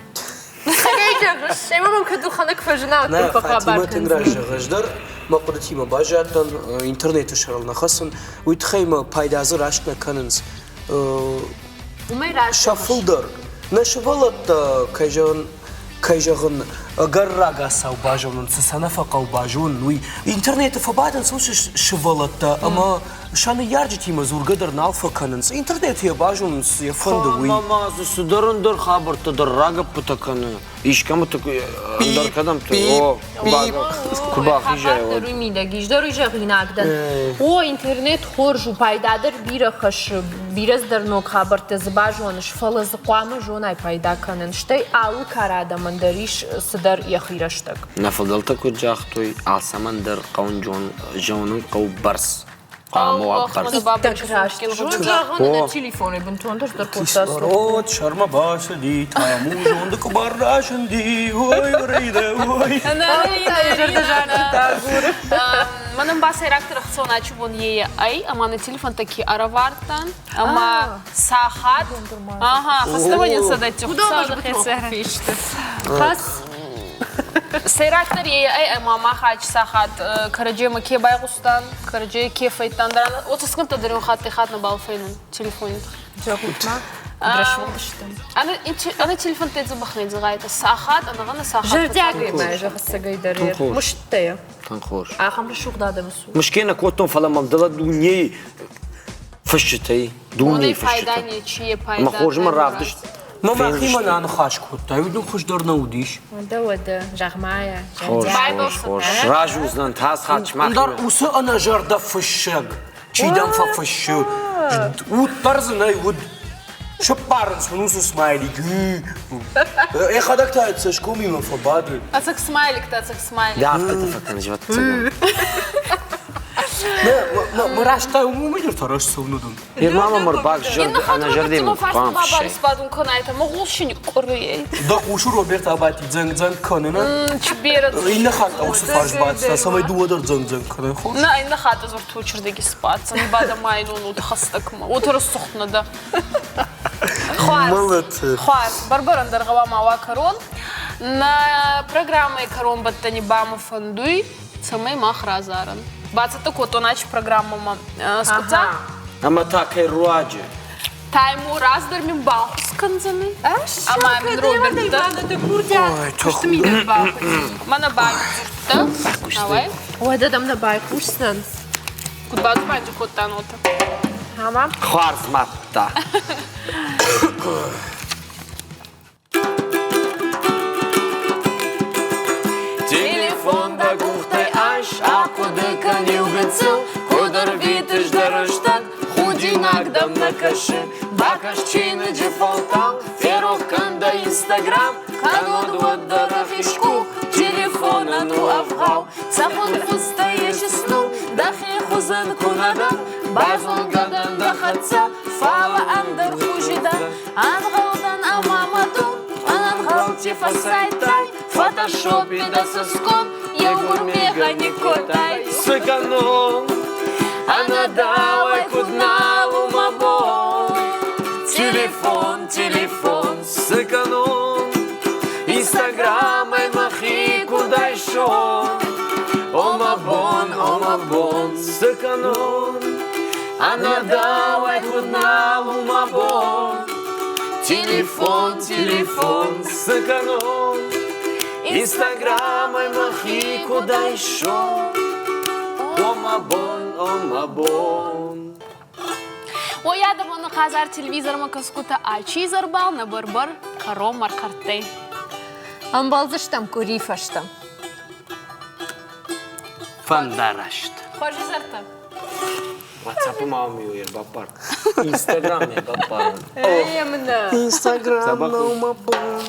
S2: Цӕгӕй зӕгъыс, ӕмӕ мӕм кӕд ӕлхӕнӕг фӕзына, уӕддӕр фӕхабар
S4: Фатимӕ тынг раст зӕгъы. Ӕз дӕр мӕ хъуыдытимӕ баззадтӕн, интернеты сӕрыл нӕ хӕцын. Уый тыххӕй мӕ пайда дзы раст нӕ кӕнынц.
S2: Уымӕй раст
S4: Сӕ фылдӕр. Нӕ сывӕллӕттӕ, кӕй зӕгъын, кӕй зӕгъын, ӕгӕр рагацау базонынц, цы сӕ нӕ фӕхъӕуы базонын, уый. Интернеты фӕбадынц уыцы сывӕллӕттӕ ӕмӕ сӕ ныййарджытимӕ дзургӕ дӕр нал фӕкӕнынц. Интернеты йӕ базонынц, йӕ фӕнды уый.
S7: Ӕмӕ ма дзы цыдӕр ӕндӕр хабӕрттӕ дӕр рагӕппытӕ кӕны. Искӕмыты ӕндӕр кӕдӕмты о, куы бахизай, уӕд.
S2: Уый мидӕг ис дӕр уый зӕгъинаг дӕн. О, интернет хорз у, пайда дӕр бирӕ хӕссы. Бирӕ цыдӕр ног хабӕрттӕ дзы базоныс, фӕлӕ дзы хъуамӕ зонай пайда кӕнын. Стӕй алы кары адӕмӕн дӕр ис цыдӕр йӕхи рӕстӕг.
S7: Нӕ фыдӕлтӕ куыд загътой, алцӕмӕн дӕр хъӕуын зонын хъӕуы бӕрц. Хъуамӕ уа бӕрц.
S2: Иттӕг раст. Зӕгъын, ӕнӕ телефонӕй бынтондӕр дӕр кодта.
S4: Кислород сӕрмӕ бацыди, таму зонды къуыбар разынди, ой, рейдӕ, ой.
S3: Мӕнӕн ба сӕйрагдӕр ӕхцон ачи бон е ӕй, ӕма нӕ телефонтӕ ке ӕрӕвардтан, ӕма сахат, ага, фӕстӕмӕ нин сӕдӕтти Хӕс Сӕйрагдӕр е ӕй, ӕма мах ачи сахат кӕрӕдземӕ ке байгъустан, кӕрӕдзей ке фӕйдтан дӕр, уотӕ скӕнтӕ дӕр хатти-хатт нӕбал фӕйнун телефони.
S2: Зӕгъут-ма, куд рӕсугъд сты.
S3: Ӕнӕ телефонтӕй дзӕбӕх не дзӕгъайтӕ. Сахат, ӕнӕгъӕнӕ сахат.
S2: Зӕрдиагӕй ма зӕгъ, дӕр мыстӕ.
S7: Тынг хорз.
S2: Ахӕм рӕсугъд адӕмы цур.
S7: Мысгӕ нӕ кодтон, фӕлӕ мӕм дӕлӕ дунейы фысджытӕй, дунейы фысджытӕ. Мӕ хорз мӕ равдыст.
S4: Мӕ мӕхимӕ нӕ аныхас кодтай, уый дын хуыздӕр нӕ уыдис.
S2: Уӕдӕ, уӕдӕ, зӕгъ-ма йӕ.
S7: Хорз, хорз, хорз. Сразы уыдзынӕн тасхат
S4: Ӕндӕр уыцы ӕнӕзӕрдӕ фыссӕг, чи дӕм фӕфыссы, уд дӕр дзы нӕй, уд. Сыппарынц мын уыцы смайлик. Йӕхӕдӕг та цӕсгомимӕ фӕбады.
S3: Ӕцӕг смайликтӕ, ӕцӕг смайлик.
S7: Дӕ афтӕтӕ фӕкӕныс, ӕвӕццӕгӕн.
S4: Мӕ раст та уымӕй дӕр фӕраст цӕуын уыдон.
S7: Ныр ма мӕм ӕрбагзӕрд ӕнӕзӕрдӕй хъуамӕ фыссай.
S3: Сбадун кӕнайтӕ, мӕ гъулсин къуырийӕй.
S4: Дӕ хъусы Роберт Абати дзӕнг-дзӕнг кӕны, нӕ?
S3: Чберет.
S4: Иннӕ хатт уыцы фарс бадзта, цӕмӕй дыууӕ дӕр дзӕнг-дзӕнг кӕнай. Хорз?
S3: Нӕ, иннӕ хатт ӕз ӕртучырдыги сбаддзӕн, бадӕмайнон уд хӕстӕгмӕ. Уотӕ рӕсугъд нӕ дӕ. Хуарз. Хуарз. Барбарӕн дӕр гъӕуама уа кӕрон. Нӕ программӕйы кӕронбӕттӕни ба мӕ фӕндуй, цӕмӕй мах разарӕн. Бацӕттӕ кодтон ачи программӕмӕ скъуыддзаг.
S7: Ӕмӕ та кӕй руаджы?
S3: Таймураз дӕр мин баххуыс кӕндзӕнӕй. Ӕма мин Роберт дӕр. Мӕнӕ бадзурдта. Давай.
S2: Уӕдӕ дӕм нӕ байхъусдзӕн.
S3: Куд бадзубанди кодтан уотӕ.
S2: Ӕма?
S7: Хуарз мадта. Телефон дӕ къухтӕй айс, ахъуыды кӕн иу гыццыл, куыд ӕрвитыс дӕ рӕстӕг, худинаг дӕм нӕ кӕсы. Бакӕс чиныджы фӕлтау, ферох кӕн дӕ Инстаграм, кӕннод уӕд дӕ рахиз къух телефонӕн у ӕвгъау. Цӕхуын фыстӕ ис ну, дӕхи хуызӕн куы нӕ дӕн, базонгӕ дӕн дӕ хӕццӕ, фӕлӕ ӕндӕр хуызы дӕн. Ӕнгъӕлдӕн ӕма мӕ ду ӕнӕнгъӕлти фӕссайдтай, Фотошопи дӕ цӕсгом еугур мегъӕ никкодтай. Цы кӕнон, ӕнӕ дӕуӕй куд нал у мӕ бон? Телефон, телефон, цы кӕнон? Инстаграмӕй мӕхи куд айсон? О мӕ бон, о мӕ бон, цы кӕнон? Ӕнӕ дӕуӕй куд нал у мӕ бон? Телефон, телефон, цы кӕнон? Инстаграмӕй мӕхи куд айсон? О мӕ бон, о мӕ бон.
S3: Ой, адӕмон хъазар телевизормӕ кӕсгутӕ ачи изӕрбал нӕ бӕрбӕр кӕрон мӕрхъӕрттӕй.
S2: Ӕмбӕлдзыстӕм къуыри фӕстӕ.
S7: Фӕндараст.
S3: Хорз изӕртӕ.
S7: WhatsApp-ы ма уым ӕрбаппар. Инстаграм ӕрбаппар.
S2: Инстаграм
S7: нӕу мӕ бон.